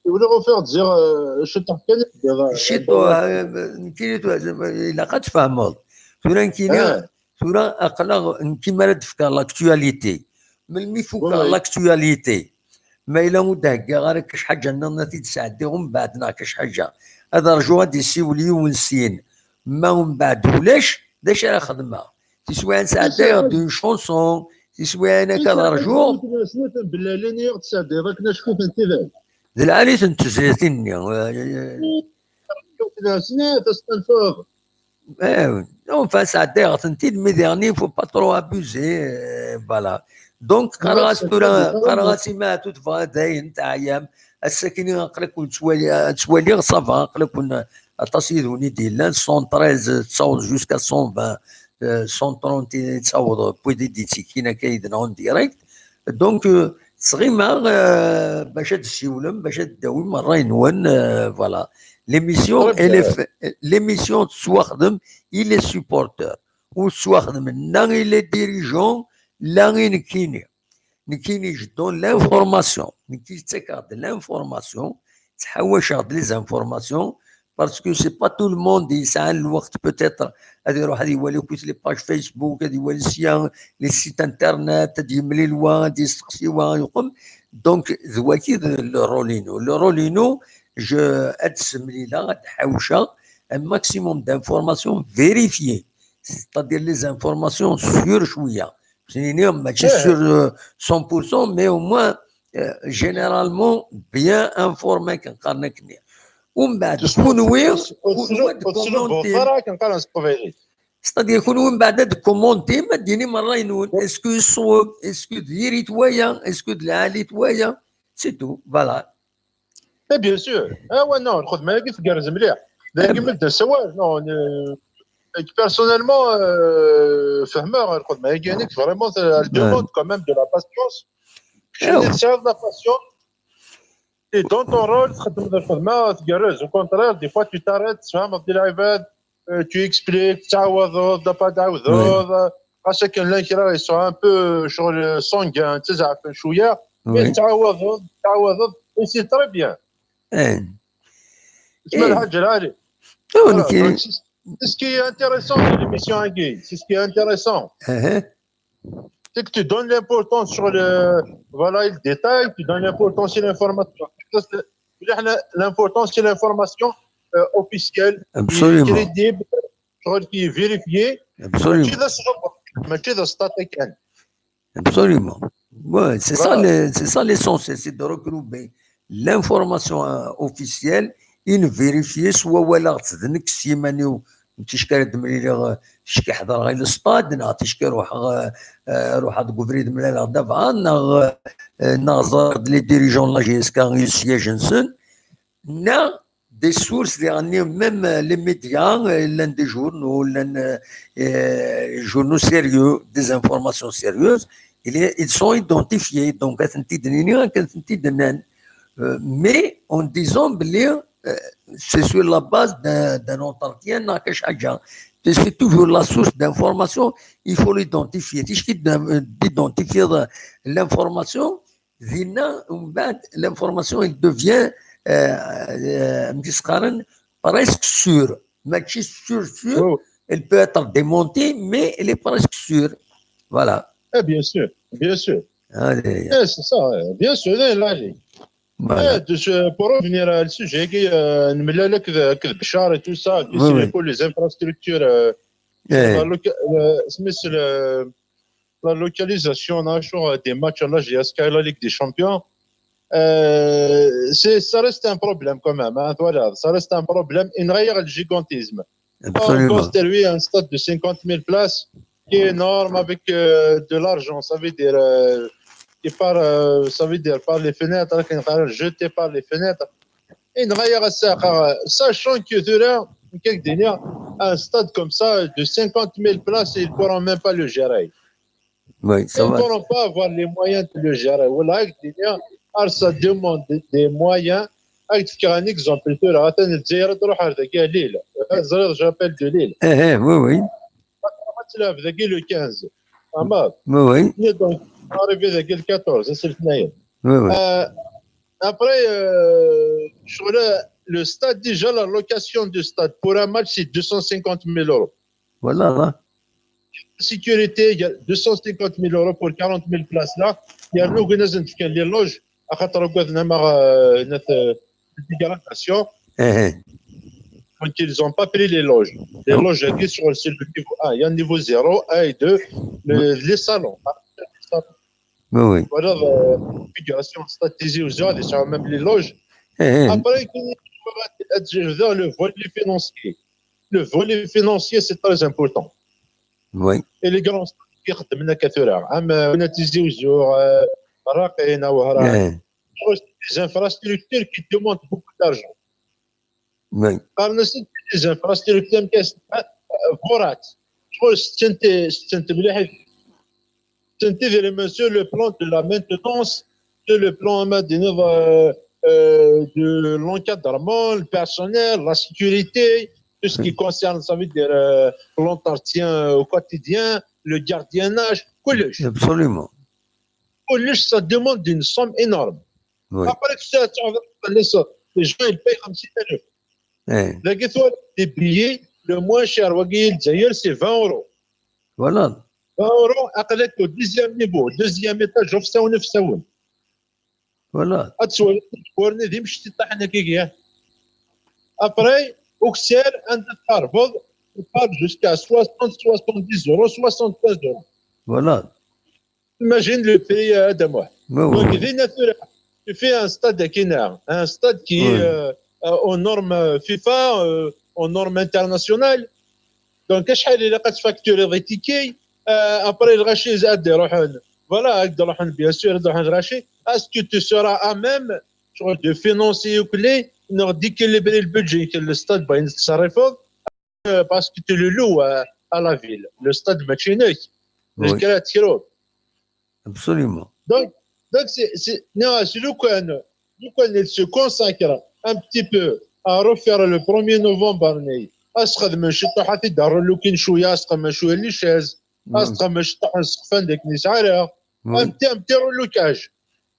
ولا غوفير دزيغ، آه، شو تحكي لك؟ شي تو، آه، نكيني تو، إلا قد فهمت. ثورة نكيني، آه. ثورة أقلا نكي ما رد فكر l'actualité. Melmi fukeɣ l'actualité, ma yella ur d-heggaɣ ara kac ḥaǧa nniḍen ad t-id-sɛeddiɣ umbeɛd neɣ kac ḥaǧa, ad rjuɣ ad d-yessiwel yiwen syin. Ma umbeɛd ulac, d acu ara xedmeɣ? Tiswiɛin sɛeddayeɣ-d une chanson, tiswiɛin akka ad rjuɣ. Bellalin i ɣ-d-tesɛeddayeḍ akken acku tent-iban. D lɛali-ten tezritin-nni. Snat, astenfeḍ. Eh, enfin, sɛeddayeɣ-tent-id, mais dernier, faut pas trop abuser, euh, voilà. Donc, qqareɣ-as tura, qqareɣ-as i Maɛtub, tebɣa dayen, teɛyam. Ass-akini aql-aken ttwali-, ttwaliɣ, ça va, aql-aken aṭas yid-wen i d-yellan, cent treize tettaweḍ jusqu'à cent vingt, euh, cent trente i tettaweḍ, wid i d-yettekkin akka yid-neɣ en direct. Donc, euh, ttɣimaɣ, euh, bac ad d-ssiwlem, bac ad d-tawim ṛṛay-nwen, euh, voilà. L'émission, elle est fa-, l'émission tettwaxdem i les supporters. Ur tettwaxdem la i les dirigeants, la i nekkini. Nekkini, je donne l'information. Nekki, ttakeɣ-d l'information, ttḥawaceɣ-d les informations, parce que c'est pas tout le monde yesɛan lweqt peut-être ad iruḥ ad iwali akk les pages Facebook, ad iwali sya les sites internet, ad yemlil wa, ad yesteqsi wa, yuqem. Donc, d waki d le rôle-inu. Le rôle-inu, je, ad semlileɣ, ad ḥawceɣ un maximum d'informations vérifiées, c'est-à-dire les informations sûres cwiya. Mačči sûr, euh, cent pour cent, mais au moins, euh, généralement bien informé, akken qqaren akkenni. Umbeɛd, kunwi, kunwi ad d-commentim. C'est-à-dire, kunwi umbeɛd ad d-commentim, ad d-tinim ṛṛay-nwen. Est-ce que yeṣṣweb? Est-ce que d diri-t waya? Est-ce que d lɛali-t waya? C'est tout, voilà. Eh, bien sûr. Ah ouais, non, lxedma-agi tgerrez mliḥ. Dagi mi d-nessawal, non, euh, personnellement, euh, fehmeɣ lxedma-agi, nekk, vraiment, elle demande quand même de la patience. Keččini tesɛiḍ la patience. Et dans ton rôle, txeddmeḍ lxedma tgerrez. Au contraire, des fois, tu t'arrêtes, tfehmeḍ di lɛibad, euh, tu expliques, tettɛawadeḍ, d apa tɛawdeḍ, ɣas akken llan kra, ils sont un peu, euh, ccɣel, euh, sanguin, ttazeɛfen cwiya, mais tettɛawadeḍ, tettɛawadeḍ, et c'est très bien. Tma lḥaǧa lɛali. Voilà, donc, c'est, c'est ce qui est intéressant de l'émission-agi, c'est ce qui est intéressant. C'est que tu donnes l'importance sur le, voilà, le détail, tu donnes l'importance sur l'information. L'importance sur l'information, euh, officielle, qui est crédible, qui est vérifiée. Absolument. Mačči d asɣebber, mačči d asṭaṭi kan. Absolument. Ouais, c'est ça le, c'est ça l'essentiel, c'est de regrouper l'information, euh, officielle, une vérifiée, soit walaɣ-tt d nekk s yiman-iw, ticki ara d-mliliɣ, euh, ticki ḥedreɣ i le stade, neɣ ticki ruḥeɣ, euh, euh, ruḥeɣ deg ubrid mlaleɣ-d abɛaḍ, neɣ, euh, euh, neɣ ẓriɣ-d les dirigeants n la J S K i siège-nsen, neɣ des sources, diɣenni, même, euh, les médias, euh, llan des journaux, llan, euh, euh, journaux sérieux, des informations sérieuses, il est, ils sont identifiés. Donc, ad tent-id-nini, ad tent-id-nnan. Euh, mais en disant, belli, euh, c'est sur la base d'un, d'un entretien, neɣ kac ḥaǧa. C'est toujours la source d'information, il faut l'identifier. Ticki d-, d'identifier l'information, dinna, umbeɛd, l'information, elle devient, euh, euh, amek i s-qqaren, presque sûre. Mačči sûr, sûr, elle peut être démentie, mais elle est presque sûre. Voilà. Eh, bien sûr, bien sûr. Eh, c'est ça, eh, bien sûr, eh, là, eh, de ce, pour revenir à le sujet, euh, nemlal akked, akked Bchar et tout ça, qui signifie les infrastructures, euh, la loca-, euh, smith, le, la localisation, acuɣer des matchs à la J S K et la Ligue des Champions, euh, c'est, ça reste un problème quand même, hein, voilà, ça reste un problème. Yenɣa-yaɣ le gigantisme. On construit un stade de cinquante mille places qui est énorme avec, euh, de l'argent, ça veut dire, euh, qui part, euh, ça veut dire par les fenêtres, hein, jeté par les fenêtres. Yenɣa-yaɣ ass-a, sachant que tura, nekk ad k-d-iniɣ, un stade comme ça de cinquante mille places, ils ne pourront même pas le gérer. Ils ne pourront pas avoir les moyens de le gérer. Wala, ad k-d-iniɣ, ar ça demande des moyens. Ad k-d-fkeɣ un exemple tura, atan Lezzayer ad truḥ ar dagi, à Lille. Ẓriɣ, j'appelle de Lille. Eh, eh, oui, oui. Ad tleɛb dagi le quinze. Fehmeḍ? Oui, oui. Et donc, arrivé dagi le quatorze, c'est le quinze. Oui, oui. Euh, après, euh, sur le, le stade, déjà, la location du stade pour un match, c'est deux cent cinquante mille euros. Voilà, là. Sécurité, il y a deux cent cinquante mille euros pour quarante mille places là. Il y a nous qui nous fait les loges. Axaṭer ugaden ama, euh, notre, euh, dégradation. Ehe. Donc, ils n'ont pas pris les loges. Les loges, elles sont sur le niveau un. Il y a le niveau zéro, un et deux, le- les salons. Oui, oui. Voilà, euh, configuration, statisé aux heures, et ça, même les loges. Ehe. Après, vers le volet financier. Le volet financier, c'est très important. Oui. Et les grands qui يخدمنا كثيرا. أما هنا تيزي وزو، آه، راقينا وهرا. Ehe. Les infrastructures qui demandent beaucoup d'argent. Oui. قارن les infrastructures كاس، آه، فورات. شغل ستنت، ستنت مليح. ستنت ديال sur le plan de la maintenance, sur le plan, ما دير، euh, euh, de l'encadrement, le personnel, la sécurité, tout ce qui concerne, ça veut dire, euh, l'entretien au quotidien, le gardiennage, كلش. Absolument. كلش, ça demande une somme énorme. Oui. Après que ça, tu as les gens, ils payent خمسين ألف. Ehe. Là, tu as des billets, le moins cher, وقيل الجزائر, c'est vingt euros. Voilà. vingt euros, aql-ak au dixième niveau, deuxième étage, ɣef sawen, ɣef sawen. Voilà. Ad tesweḍ, ur d imecṭaḥ akka. Après, ukessar, anda tqerbeḍ, tu pars jusqu'à soixante, soixante-dix euros, soixante-quinze euros. Voilà. Imagine le prix, euh, Adam. Oui, oui, Donc, oui. Dina, tu fais un stade qui est un stade qui est, Oui. euh, euh, aux normes, euh, FIFA, euh, aux normes internationales. Donc, acḥal ilaq ad tfacturiḍ les tickets, euh, après, الغاشي زاد يروحون. Voilà, هاك يروحون, bien sûr, يروحون الغاشي. Est-ce que tu seras à même, genre, de financer ou que les, non, d'équilibrer le budget que le stade, ben, il s'arrête, euh, parce que tu le loues, euh, à la ville. Le stade, ماشي نيك. Oui. Le كرا تكرو. Absolument. Donc, donc c'est, c'est, non, c'est le coin, le coin, il se consacre un petit peu à refaire le premier novembre, mais أسخذ من شطوحة دار لوكين شوية, أسخذ من شوية les chaises, Oui. أسخذ من شطوحة السقفان ديك نسعرها, Oui. un petit, un petit relookage.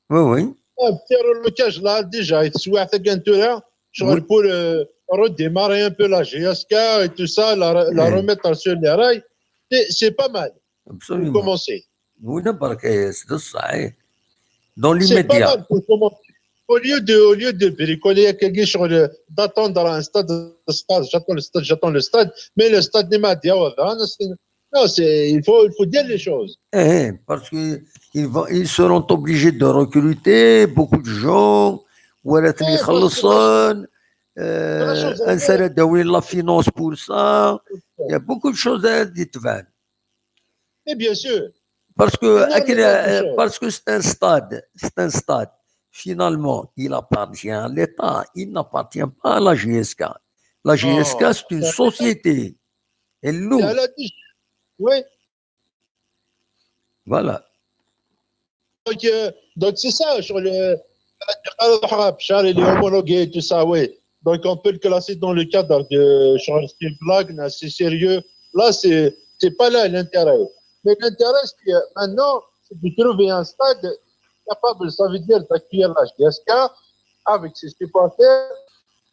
Oui, oui. Un petit relookage là, déjà, il se voit à Gantura, je Oui. Pour, euh, redémarrer un peu la G S K et tout ça, la, la Oui. remettre sur les rails. C'est, c'est pas mal pour Absolument. Commencer. Oui, n'importe quel, c'est ça, hein. Dans C'est pas l'immédiat. Mal pour commencer. Au lieu de, au lieu de bricoler, quelque chose, d'attendre un stade, stade, j'attends le stade, j'attends le stade, mais le stade n'est pas dit, oh, ben, c'est- non, c'est, il faut, il faut dire les choses. Eh, eh, parce que ils vont, ils seront obligés de recruter beaucoup de gens, ولا Eh, parce que يخلصون, euh, la chose, un salaire de la finance pour ça. Il y a beaucoup de choses à dire. Et bien sûr. Parce que, Énormément أكيد, de euh, choses. Parce que c'est un stade, c'est un stade. Finalement, il appartient à l'État, il n'appartient pas à la G S K. La G S K, Oh, c'est une ça- Société. Elle loue. Elle a dit, oui. Voilà. Donc, euh, donc c'est ça, sur le, Charlie, les homologués, tout ça, oui. Donc, on peut le classer dans le cadre de, sur le style blague, là, c'est sérieux. Là, c'est, c'est pas là l'intérêt. Mais l'intérêt, c'est, euh, maintenant, c'est de trouver un stade capable, ça veut dire, d'accueillir la G S K avec ses supporters.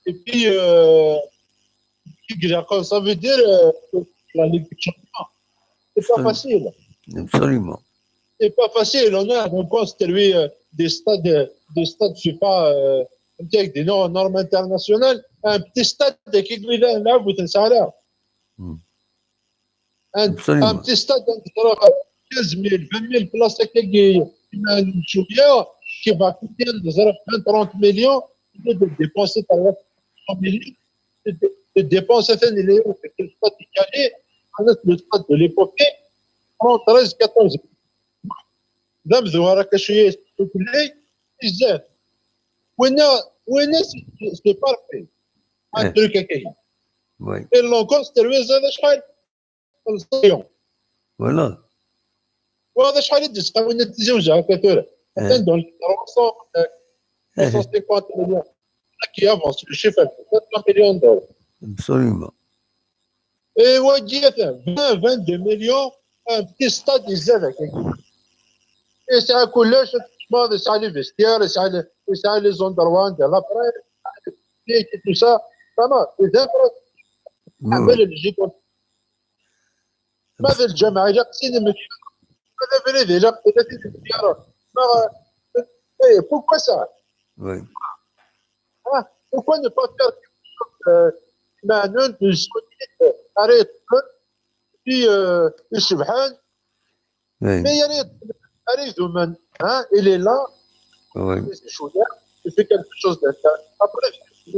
Et puis, euh, ça veut dire, euh, la Ligue des Champions. C'est pas Absolument. Facile. Absolument. C'est pas facile. On a, on construit, euh, des stades, des stades, je sais pas, euh, avec des nor-, normes internationales. Un petit stade qui est là, là, vous êtes ça là. Hmm. Un, Absolument. Un petit stade, on dirait quinze mille, vingt mille places, qui, qui va coûter, on dirait vingt, trente millions, au lieu de dépenser trente millions, de, de dépenser, c'est le stade de Calais, le stade de l'épopée, trente, treize, quatorze. Dame de Warakashi, بزاف. وين، وين c'est, c'est parfait. Un Eh. Truc هكايا. Oui. Et l'encore, c'est le هذا شحال؟ خمسة مليون. Voilà. وهذا شحال يدز قاونا تزوج هكا ثورة. Eh. Atteint dans les trois cents, euh, Eh. trois cent cinquante millions. Qui avance, le chiffre, quatre cents millions d'euros. Absolument. Et ouais, vingt, vingt-deux millions, un petit stade, ils avaient. Et c'est un collège, c'est les vestiaires, c'est les, c'est les endroits de la presse, et tout ça. Vraiment, les infrastructures. Oui, Avec oui. les gîtes. Ma d lǧameɛ ilaq sin imelyaren. Ma d abrid ilaq tlata imelyaren. Ma, eh, pourquoi ça? Oui. Ah, pourquoi ne pas faire quelque chose, euh, imaɛnen, d zzunit, euh, ara yeṭṭfen, puis, euh, icebḥen, Oui. mais ara yeṭṭfen, ara idumen, hein, il est là, Oui. c'est chouette, tu fais quelque chose d'intéressant. Après, tu,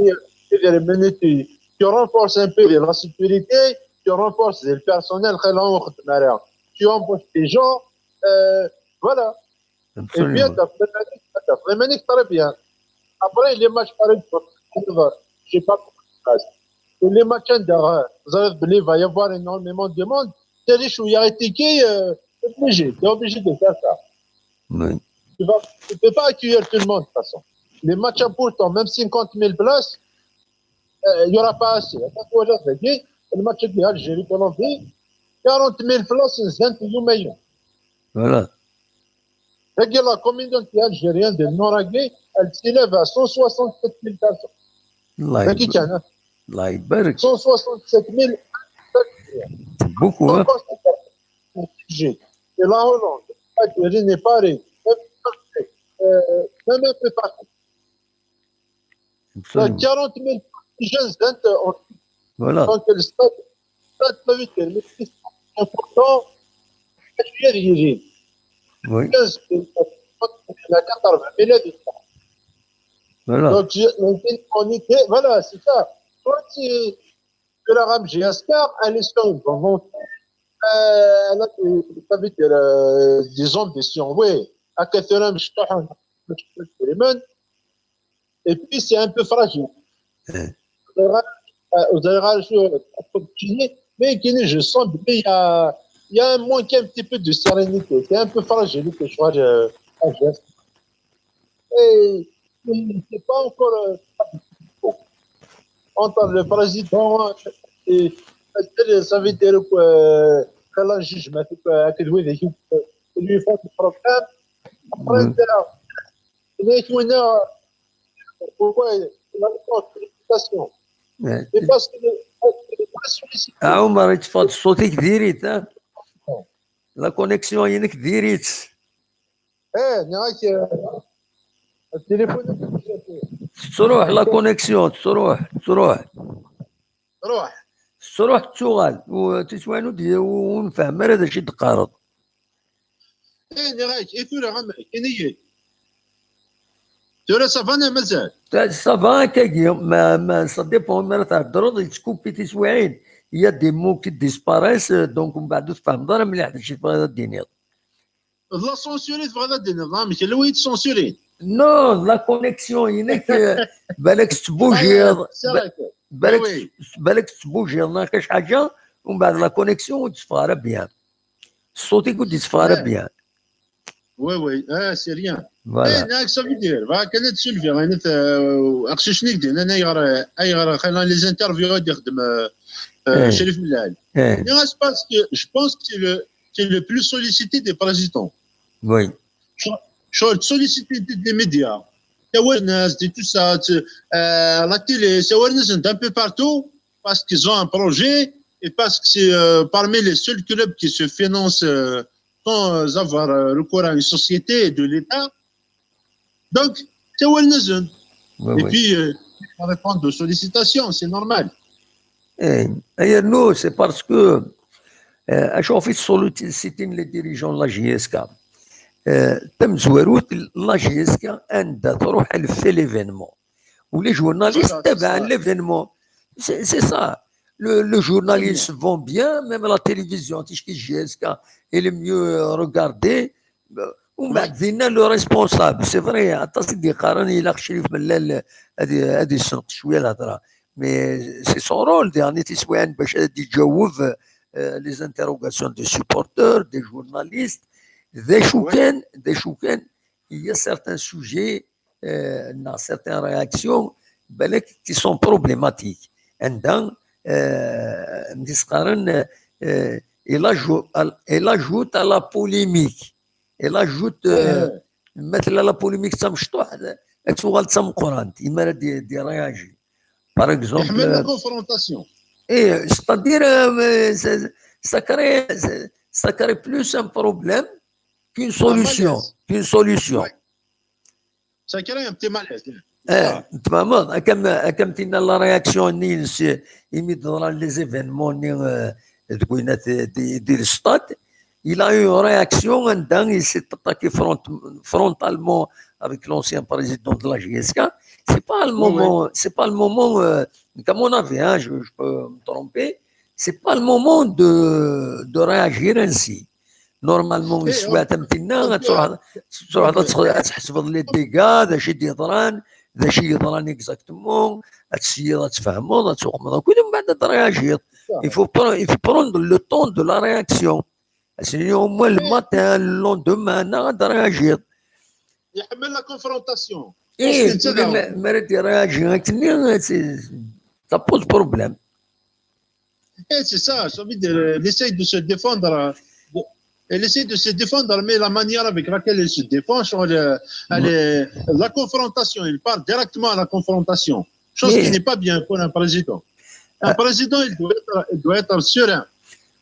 tu, tu renforces un peu de la sécurité, tu renforces le personnel, tu embauches des gens, euh, voilà. Et puis, Absolument. t'as vraiment, t'as vraiment très bien. Après, les matchs, par exemple, j'ai pas compris. Et les matchs, euh, vous allez, il va y avoir énormément de monde. C'est les chouïas étiqués, euh, obligé. T'es obligé de faire ça. Oui. Tu vas, tu peux pas accueillir tout le monde, de toute façon. Les matchs importants, même cinquante mille places, euh, il y aura pas assez. Attends, voilà, je dis, le match de l'Algérie, Colombie, quarante mille places, c'est un peu meilleur. Voilà. Regarde la communauté algérienne de Noiragé, elle s'élève à cent soixante-sept mille personnes. الله Regarde, يبارك. hein, الله يبارك. cent soixante-sept mille. Beaucoup, hein. Encore, c'est pas obligé. Et la Hollande, l'Algérie n'est pas arrivée. Euh, même un peu partout. Donc, Absolument. quarante mille jeunes en Voilà. Donc, le stade, le stade, ça veut dire, le stade, c'est important. Je suis arrivé. Oui. quinze, la quatre-vingt mille habitants. Voilà. Donc, je- on était, on était- voilà, c'est ça. Toi, tu, tu la ramènes, j'espère, elle est sur une bonne montée. Euh, elle a des, ça veut dire, euh, des ambitions, oui. À Catherine, je te Et puis, c'est un peu fragile. Hein. Vous allez, euh, vous allez rajouter, mais qui, je sens qu'il y a, il y a un manque un petit peu de sérénité. C'est un peu fragile, que je vois, euh, à Geste. Et, et c'est pas encore, euh, entre le président et, et ça veut dire que, euh, que le jugement, que, que lui, il lui fait des problèmes. Après, Mhm. c'est là, il y a une, euh, pourquoi la consultation? Ouais. C'est parce que le, parce que le pas sollicité. Ah, Omar, il te faut sauter que direct, hein. La connexion, il y a que direct. Eh, نراك، euh, التليفون. تروح la connexion, تروح, تروح. روح. تروح تشوغل وتسوانو دي ونفهم ما هذا شي تقارض. ايه، نراك، ايه، ثورة غمرك، كاين هي. ثورة سافانا مازال. Ça va, كاكي، ما, ما, ça dépend، ما تهضروا، يتكوبي تسويعين. Il y a des mots qui disparaissent, donc من بعد تفهم ضرا مليح هذا الشيء تبغى دينيض. لا سونسوري تبغى دينيض، لا، ماشي لو يتسونسوري. Non, la connexion, il est que بالك تبوجيض، بالك، بالك تبوجيض، ما كاش حاجة، ومن بعد la connexion وتصفى bien. الصوت يقول يتصفى bien. Oui, oui, ah, c'est rien. Voilà. Eh, ناك، ça veut dire, va, كان تسولفي، غير نت-، آه، أقصد شنو يدير، أنا يغرى، يغرى، خلينا les interviews يخدم، آه، آه، إيه. شريف ملال. إيه. Non, c'est parce que je pense que c'est le, c'est le plus sollicité des présidents. Oui. شغل sollicité des médias. تاورناس، دي tout ça, euh, la télé, تاورناس, un peu partout, parce qu'ils ont un projet et parce que c'est, euh, parmi les seuls clubs qui se financent, euh, sans avoir, euh, recours à une société de l'État. Donc, تاورناس. Oui, Et oui. Puis, euh, ils répondent aux sollicitations, c'est normal. Eh, et nous, c'est parce que, euh, اشوف solliciter les dirigeants de la J S K. Euh, تمزوروت la J S K عندها تروح على في l'événement. ولي journalistes Voilà, c'est تبع ça. L'événement. C'est, c'est ça. Le, le journaliste vend bien, même la télévision, تشكي J S K, est le mieux regardé. ومن بعد فينا le responsable, c'est vrai, عطا سيدي قارن إلا شريف ملال هذه، هذه السنة شوية الهضرة. Mais c'est son rôle, يعني تسويان باش يجاوب، euh, les interrogations des supporters, des journalistes, des شو كان، des شو كان, il y a certains sujets, euh, certaines réactions, بالك, qui sont problématiques. عندها, euh, ملي تقارن, euh, il ajoute, il ajoute à la polémique. Il ajoute, euh, مثلا la polémique تمشطوح, تسوغل تمقرانت, إما دي, دي réagir. Par exemple, يحمل la confrontation. ايه, c'est-à-dire, euh, c'est, Ça crée, ça crée plus un problème qu'une solution, qu'une solution. Ça crée un petit malaise. Eh, tfehmeḍ, akka am tinna la réaction-nni-ines imi d-ḍran les événements-nni, eh, deg winat di, di le stade, il a eu une réaction anda il s'est attaqué front-, frontalement avec l'ancien président de la J S K. C'est pas le moment, c'est pas le moment, euh, à mon avis, hein, je, je peux me tromper, c'est pas le moment de, de réagir ainsi. Normalement, Eh, yeswa tamtinna, ad truḥeḍ, ad truḥeḍ ad tx-, ad tḥesbeḍ les dégâts, d acu i d-yeḍran, d acu i yeḍran exactement, ad tesyiḍ, ad tfehmeḍ, ad tuqmeḍ akk, mbeɛd ad réagiḍ. Il faut pre-, il faut prendre le temps de la réaction. Sinon, au moins le matin, le lendemain, ad réagiḍ. Yeḥmmel la confrontation. Eh, mi ara d-réagir akken, ça pose problème. Eh, c'est ça, ça veut dire, euh, il essaye de se défendre. Euh, de- elle essaie de se défendre, mais la manière avec laquelle elle se défend, sur le- elle est- la confrontation, il part directement à la confrontation. Chose qui n'est pas bien pour un président. Un président, il doit être, il doit être serein.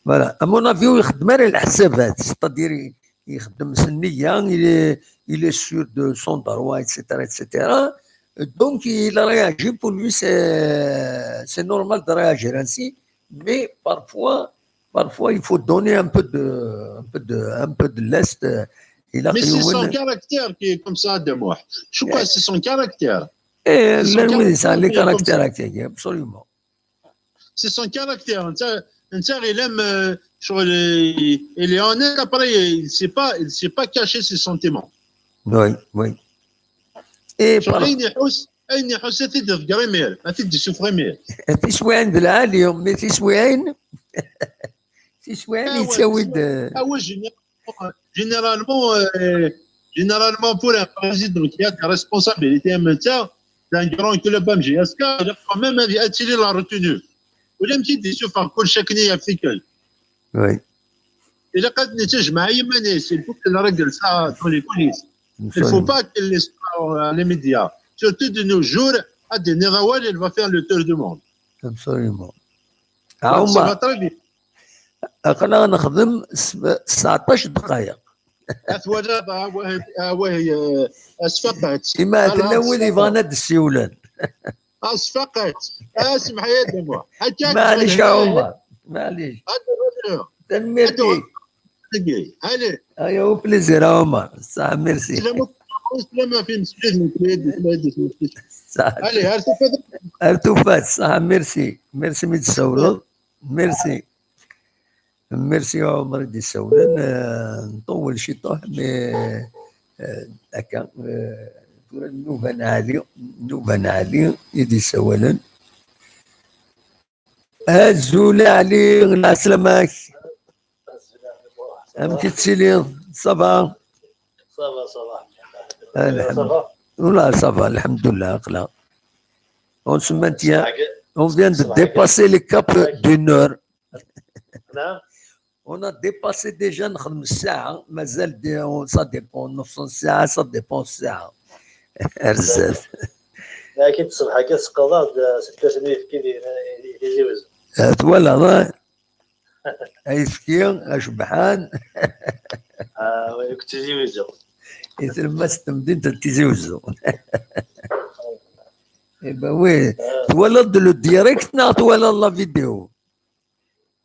Voilà. À mon avis, il doit être serein. C'est-à-dire, il, il, est, il est sûr de son droit, et cetera, et cetera. Donc, il a réagi. Pour lui, c'est normal de réagir ainsi. Mais parfois, parfois, il faut donner un peu de, un peu de, un peu de lest. Mais c'est son caractère qui est comme ça, Demouh. Je crois que c'est son caractère. Eh, c'est les caractères, absolument. C'est son caractère. Il aime, euh, il est honnête, après, il ne sait pas, il sait pas cacher ses sentiments. Oui, oui. Et par... ayen iḥus ad t-id-iḍegger imir, ad t-id-isuffeɣ imir. Tiswiɛin d lɛali, mais tiswiɛin, tiswiɛin yettawi-d. Généralement, euh, généralement, pour un président qui a des responsabilités, un médecin d'un grand club M J S K, il a quand même attiré la retenue. Ula amek i d-isuffeɣ kullec akken i yaf tikkal. Oui. Il a quand même, il faut qu'il règle ça dans les coulisses. Il ne faut pas qu'il laisse ça à les médias. Surtout de nos jours, à des Nérawal, il va faire le tour du monde. Absolument. Ça va très vite. Aql-aɣ nexdem tesɛeṭṭac dqayeq. Ad twalaḍ, awah, awah, asfaqat. Ima tella wid yebɣan ad d-ssiwlen. Asfaqat. Asmeḥ ya Demouh. Maɛlic a Ɛumar. Maɛlic. Tanemmirt-ik. Allez. Ay, au plaisir a Ɛumar. Ṣaḥa, merci. Allez, ar tufat. Ar tufat, ṣaḥa, merci. Merci mi d-tsawleḍ. Merci. Merci a Ɛumar i d-issawlen. Eh, nṭewwel ciṭuḥ, mais, eh, akka, eh, tura nnuba n Ɛli, nnuba n Ɛli i d-issawalen. Azul a Ɛli, lɛeslama-k. Amek i tettiliḍ? Ça va? Ça va, ça va. Alhamdulillah. Là, ça va, alhamdulillah, aql-aɣ. On se maintient, on vient de dépasser le cap d'une heure. On a dépassé déjà, nexdem ssaɛa, mazal, ça dépend, nefṣ n ssaɛa, ça dépend ssaɛa. Ar zdat. Lakin ṣṣbeḥ akka tesqeḍ-aɣ-d s tlatin uyefki di Tizi Wezzu. Twalaḍ, ah? Ayefki acebḥan. Ah, oui, deg Tizi Wezzu. I tlemmast n temdint n Tizi Wezzu. Eh ben oui. Twalaḍ le direct neɣ twalaḍ la vidéo?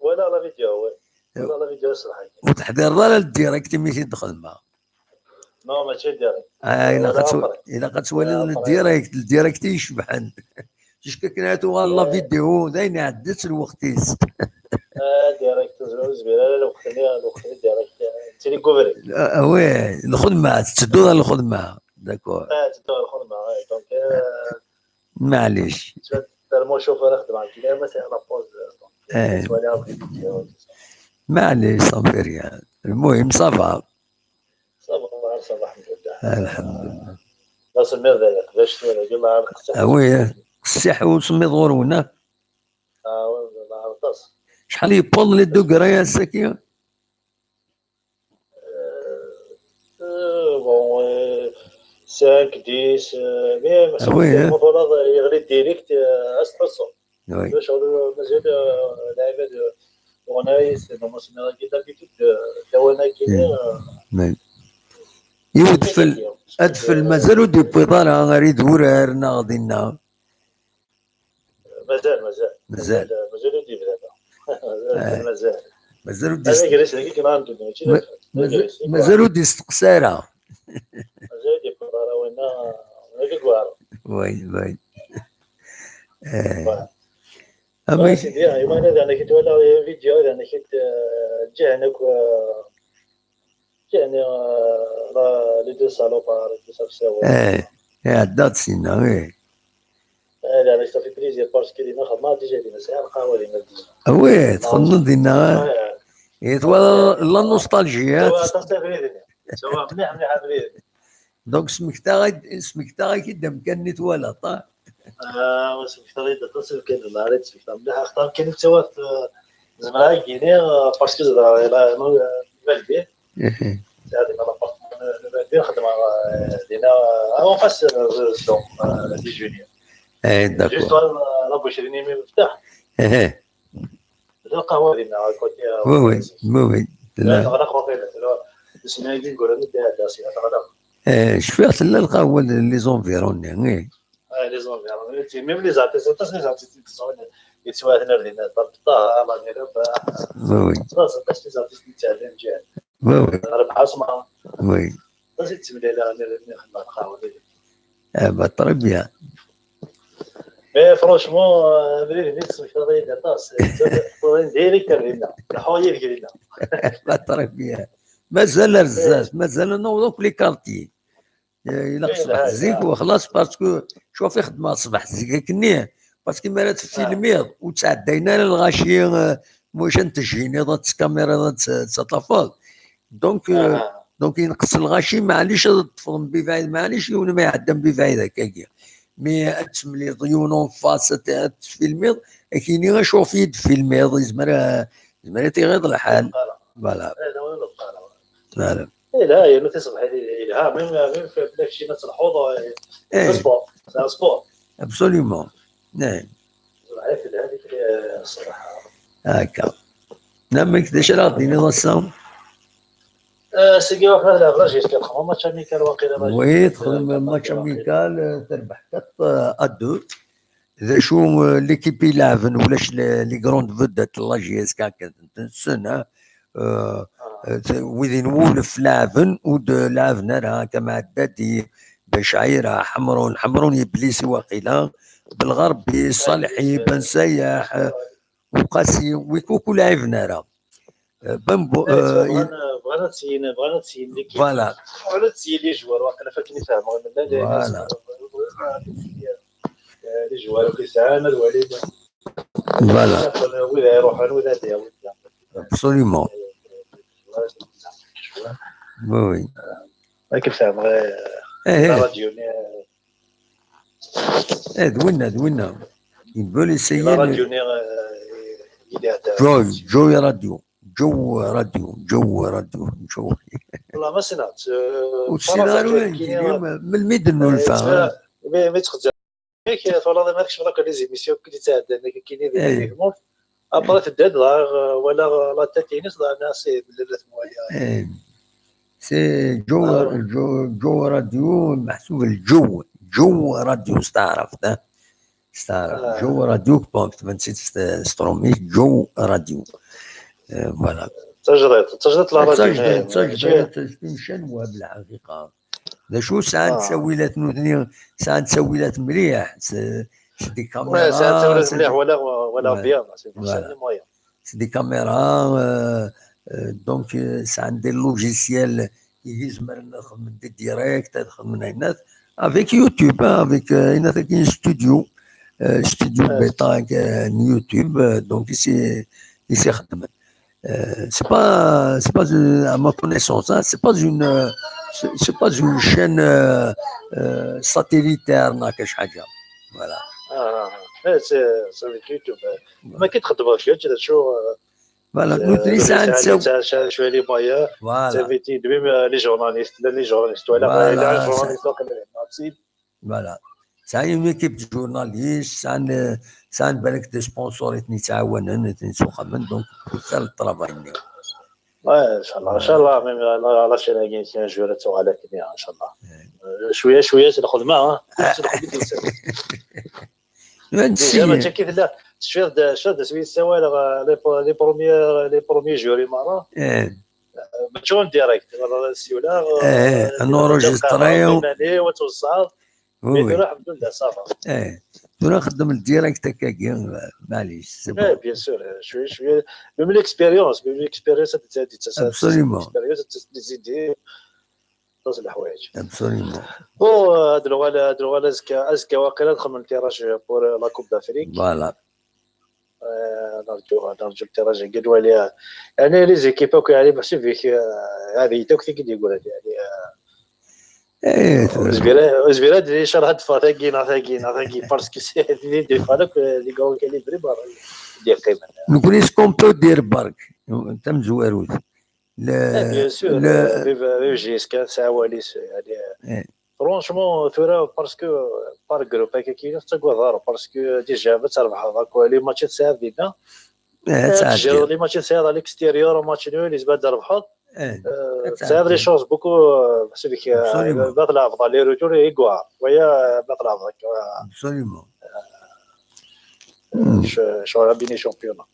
Walaɣ la vidéo, oui. Walaɣ la vidéo ṣṣbeḥ-agi. Ur teḥdireḍ ara le direct imi i t-id-xedmeɣ. Non, mačči direct. Ah, ilaq ad twaliḍ le direct, le direct i icebḥen. Jusqu'à akken ara tuɣal la vidéo, d ayen iɛedda-tt lweqt-is. Ah, direct, ur nezmir ara lweqt-nni, lweqt-nni direct, nettili deg ubrid. Ah, oui, lxedma, tettedduḍ ar lxedma, d'accord. Ah, tettedduḍ ar lxedma, oui, donc, euh, Maɛlic. Tellement chauffeur xedmeɣ deg la pause. Maɛlic, ça fait rien. المهم, ça va. Ça va, ça va, الحمد لله. الحمد لله. La semaine dernière, قداش ثواني، اليوم عاد قصح. Ah oui, qessiḥ usemmiḍ ɣur-wen, ah? Ah, oui, la aṭas. شحال يبون les degrés ass-agi? Euh, bon, euh, cinq, dix, euh, mais Ah oui, hein. Voilà, il y a les directs, euh, à ce façon. Oui. Bac mazal, euh, العباد, euh, Ɣunay, c'est normal, c'est normal, d'habitude, euh, lawan-agi, euh, mais, yiwet fel, adfel mazal ur d-yewwiḍ ara ar idurar neɣ dinna. Mazal, mazal. Mazal. Mazal, mazal ur d-yebda ara. Mazal, mazal. Mazal ur d-yest-, ad agris dagi kan ɣer ddunya, mačči d ma-, adfel. Mazal, mazal ur d-yesteqsa ara. Mazal ur d-yewwiḍ ara winna, winna deg uɛrab. Oui, oui. Eh. Voilà. Ah, mais sidi, ah, iman ad anek twala vidéo, ad anek, euh, ǧǧihen akk, euh, ǧǧihen, euh, la, les deux salopards, et tout ça, c'est vrai. Eh, eh, iɛedda-d sinna, eh. Eh, la, ça fait plaisir, parce que dinna xedmeɣ déjà dinna, sɛiɣ lqahwa dinna déjà. Ah oui, txedmeḍ dinna, eh. Ouais. Et voilà, la nostalgie, hein. Aṭas abrid-nni. Sɛiɣ mliḥ, mliḥ abrid-nni. Donc, smektaɣ-ak-, smektaɣ-ak-id amkan-nni twalaḍ, ah? Ah, smektaɣ-ak-id aṭas amkan, nella ara d-smektaɣ mliḥ, axaṭer amkan-nni d tawat, eh, zemreɣ ad k-iniɣ, eh, parce que zedɣeɣ la, la, la Valbir. Mhm. Sɛiɣ dinna l'appartement n Valbir, xedmeɣ, eh, dinna, eh, en face, eh, zedɣeɣ, eh, di Junior. Eh, d'accord. Juste, eh, la boucherie-nni mi mefteḥ. Mhm. Tella lqahwa dinna, à côté, eh, oui, oui, oui, oui. Tella. Teɣleq waqila, tella. Isem-agi n gura-nni d iɛedda, sya teɣleq. Eh, cfiɣ tella lqahwa n les environs-nni, eh. Ah, les environs. Même les artistes, aṭas les artistes i yettwaten ar dinna, Ṭaha, Amani Rabaḥ. Oui, oui. Aṭas, aṭas les artistes i yettɛeddan ǧihan. Oui, oui. Ɣer Ɛaṣma. Oui. Aṭas i ttemlaleɣ mi, mi xedmeɣ lqahwa. Eh ben, très bien. Mais franchement, euh, abrid-nni tesmektaḍ-iyi-d aṭas. Tura direct ar dinna. Leḥḥuɣ yid-k dinna. Eh ben, très bien. Mazal ar zdat, mazal ad naweḍ akk les quartiers. Eh, ilaq ṣṣbeḥ zik, wexlaṣ, parce que, cuf, i xeddmeɣ ṣṣbeḥ zik akkenni, parce que mi ara tfilmiḍ, ur ttɛeddayen ara lɣaci, eh, maca n tejjiniḍ, ad tekkamiraḍ, ad tt-, ad tt-tafeḍ. Donc, eh, donc, yenqes lɣaci, maɛlic ad ṭṭfeḍ mbi bɛid, maɛlic yiwen ma iɛedda mbi bɛid akkagi. Mais ad temliḍ yiwen en face, ad t-, ad tfilmiḍ, ad k-yini acuɣef i yi-d-tfilmiḍ, yezmer, eh, yezmer ad t-iɣiḍ lḥal. Voilà. Voilà. Eh, la, yernu tiṣebḥit yelha, même, même في la cuisine ad telḥuḍ, eh, c'est un sport. C'est un sport. Absolument. Eh. Tiṣebḥit telha deg, eh, ṣṣbeḥ. Akka. Amek, d acu ara ɣ-d-tiniḍ ass-a? Eh, sigi waqila la Belgique, txedmeḍ match amical waqila. Oui, txedmeḍ match amical, eh, terbeḥ quatre à deux. D acu, eh, l'équipe i leɛben, ulac les, les grandes vedettes n la J S K akken tessen, hein? Eh, eh, t-, wid n wulef leɛben, ur d-leɛben ara, Kamal Dadi, Ben Chaira, Ḥemrun, Ḥemrun Yeblisi waqila, Belɣerbi, Ṣaleḥi, Ben Sayaḥ, eh, Uqasi, wi kuku leɛben ara. Eh, Ben Bo-, eh, bɣan, bɣan ad tt-yin, bɣan ad tt-yin l'équipe. Voilà. Bɣan ad tt-yin les joueurs, waqila fakken i fehmeɣ, voilà. Eh, les joueurs akk yesɛan, ad walin. Voilà. Wid ara iruḥen, wid ara d-yawin. Absolument. Oui, oui. Akken fehmeɣ, eh, eh, la radio-nni, eh, eh, d winna, d winna. Ils veulent essayer la radio-nni, eh, il est à Joy, Joy Radio. Joe Radio, Joe Radio, Joe. Wallah, ma ssineɣ-tt, eh, ur ssineɣ ara, melmi d-nnulfa, eh, mi, mi ttxezzam. Yak, twalaḍ, ma tkecmeḍ akk les émissions akk i d-ittɛeddan, nekkini di, eh, di tmurt. Après, tedda-d, dɣa, eh, walaɣ, eh, la tête-ines, dɣa, nniɣ, c'est, belli la t-mwaliɣ. Eh, c'est Joe, ah, Joe, Joe Radio, meḥsub Joe, Joe Radio, s taɛrabt, eh? S taɛrabt. Ah. Joe Radio, bon, ktben-tt s, s trumit, Joe Radio. Eh, voilà. D tajdiṭ, d tajdiṭ la radio. D tajdiṭ, eh, d tajdiṭ, eh, timcan wa, belḥaqiqa. D acu, sɛan, ah, ttawilat nutni, sɛan ttawilat mliḥ, c'est, c'est des caméras, ouais, sɛan ttawilat mliḥ, wala, wala, ouais, bien, c'est, voilà, c'est des moyens. C'est des caméras, euh, euh, donc, euh, sɛan des logiciels i izemren ad xedmen des directs, ad xedmen aynat, avec YouTube, hein, avec, euh, aynat-agi studio, euh, studio, ouais, bêta, euh, YouTube, euh, donc, i s-, i s-ixeddmen. Euh, c'est pas, c'est pas une, à ma connaissance, hein, c'est pas une, euh, c'est, c'est pas une chaîne, euh, euh, satellitaire, neɣ kac ḥaǧa. Voilà. Ah, ah, ah. Eh, c'est, c'est avec YouTube, eh. Ouais. Ma ki txeddmeḍ kečč, d acu, eh, voilà, eh, nutni sɛan, sɛan, sɛan, sɛan cwiya les moyens. Voilà. C'est vite, même, eh, les journalistes, les journalistes, voilà, les journalistes, c'est, voilà. Sɛan une équipe de journalistes, sɛan, sɛan balak des sponsors i ten-yettɛawanen, i ten-yessuqamen, donc, c'est ça le travail-nni. Ouais, inchallah, inchallah, même la, la chaîne qui est un jour, tu vas aller, inchallah. Euh, شوية شوية c'est الخدمة, hein. Déjà, mačči akka tella, tecfiḍ-d, tecfiḍ-d asmi ssawaleɣ, euh, les, les premiers, les premiers jours, مرة. Mačči en direct, مرة ssiwleɣ, enregistré. Wa tweṣṣaḍ. Mais tura, الحمد لله, ça va. Tura nxeddem le direct akkagi, maɛlic, c'est bon. Bien sûr, شوية شوية. Même l'expérience, même l'expérience, absolument. L'expérience, les idées, les حوايج. Absolument. Bon, euh, ad nuɣal, ad nuɣal azekka, azekka waqila ad xedmen tirage pour, euh, la Coupe d'Afrique. Voilà. نرجو، نرجو الترجي قد ولي. يعني les équipes أكو, يعني, بحسب فيك, هذه توك تيجي يقول يعني. ايه زبيرة زبيرة دي شرحت فاتاكي ناتاكي ناتاكي parce que c'est des, des fois, donc, les grands calibres, دي قيمة. نقول est-ce qu'on peut dire برك, انت مزوروت. Bien sûr, vive, vive J S K, c'est un walis, يعني. Franchement, tura, parce que par groupe هكا كي تقوى ضار, parce que déjà ما تربح هذاك les matchs تسعة دينا. تجي les matchs تسعة à l'extérieur, match nul, يزبد تربحض. تسعة les chances beaucoup, بحسب بك, بغات العفضة les retours يقوى, ويا بغات العفضة. Absolument. شو راه بيني championnat.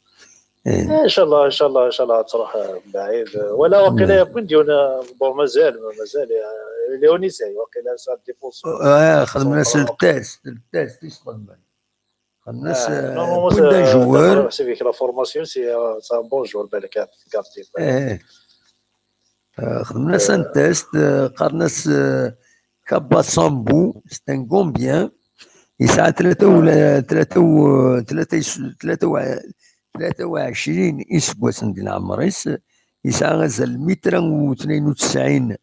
ان شاء الله, ان شاء الله, ان شاء الله تروح بعيد. ولا وقيلا يكون ديونا, bon, مازال, مازال ليونيساي وقيلا سا ديفونس. اه, خدمنا سا التاس, التاس ايش خدمنا؟ خدمنا سا كل جوار. C'est vrai que la formation, c'est, c'est un bon joueur, بالك, gardien. خدمنا سا التاس, قالنا سا كابا سامبو, c'est un Gambien. يسعى ثلاثة ولا ثلاثة و ثلاثة ثلاثة وعشرين يسقوسن ديال عمريس. يسعى غزال متر وثنين وتسعين.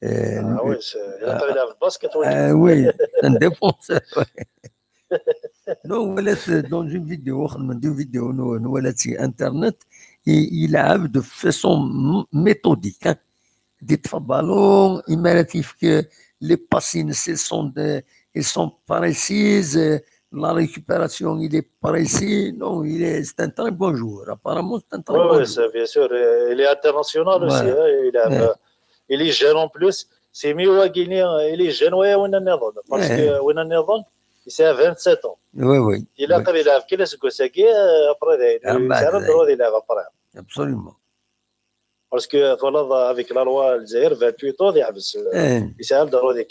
Ah oui, c'est, il a fait la basket, oui. Ah oui, c'est un défenseur. Non, ولات dans une vidéo, خدمة دي vidéo, ولات internet, يلعب de façon méthodique, hein. دي تفا بالون, إما راه تيفك les passes, ils sont, ils sont précises, la récupération, il est précis. Non, il est, c'est un très bon joueur. Apparemment, c'est un très bon joueur. Bien sûr. Il est international aussi, hein. Il a, il est jeune en plus. C'est mieux, il est jeune, ouais, وين نظن. Parce que وين نظن, il a vingt-sept ans. Oui, oui. Il a, il a كي سكوساكي, après, il a après. Absolument. Parce que, voilà, avec la loi الجزائر, vingt-huit ans, il a, il a le droit de.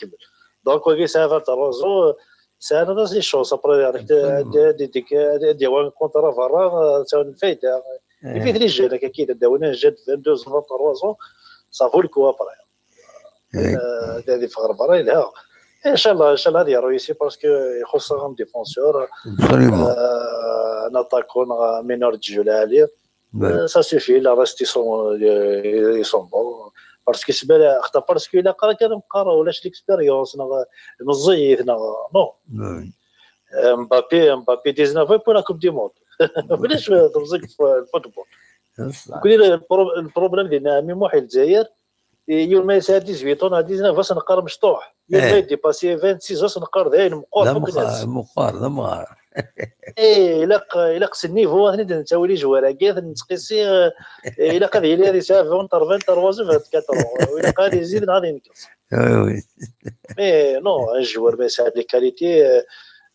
Donc, il a vingt-trois ans, c'est une des chances. Après, avec des, des, des, des, des contrats, voilà, c'est une fête, hein. Et puis, les jeunes, qui, qui, des jeunes de vingt-deux ans, vingt-trois ans, ça vaut le coup après. هذه فخر برا لها. ان شاء الله, ان شاء الله هذه réussi parce que يخص un défenseur, absolument, un attaquant, un meneur de jeu عالي. Ça suffit, le reste ils sont, ils sont bons. Parce que c'est bien, parce que il a كان مقارا ولاش l'expérience, نغ مزيت, نغ, non. Mbappé, Mbappé dix-neuf ans pour la Coupe du Monde. ولاش تمزيك في الفوتبول. Le problème ديالنا عمي محي الجزائر, يوم ما يسعى dix-huit ans, dix-neuf ans نقار مشطوح. يوم ما يديباسي vingt-six ans نقار داين مقار. مقار, لا مقار. ايه, الا الا قص النيفو, اثني نتاوي لي جوار كاع نتقيسي. الا قد يلي هذه ساعه vingt, vingt-trois, vingt-quatre, ولا قال يزيد نهار ينقص. Oui, oui. Mais non, un joueur, mais ça a des qualités,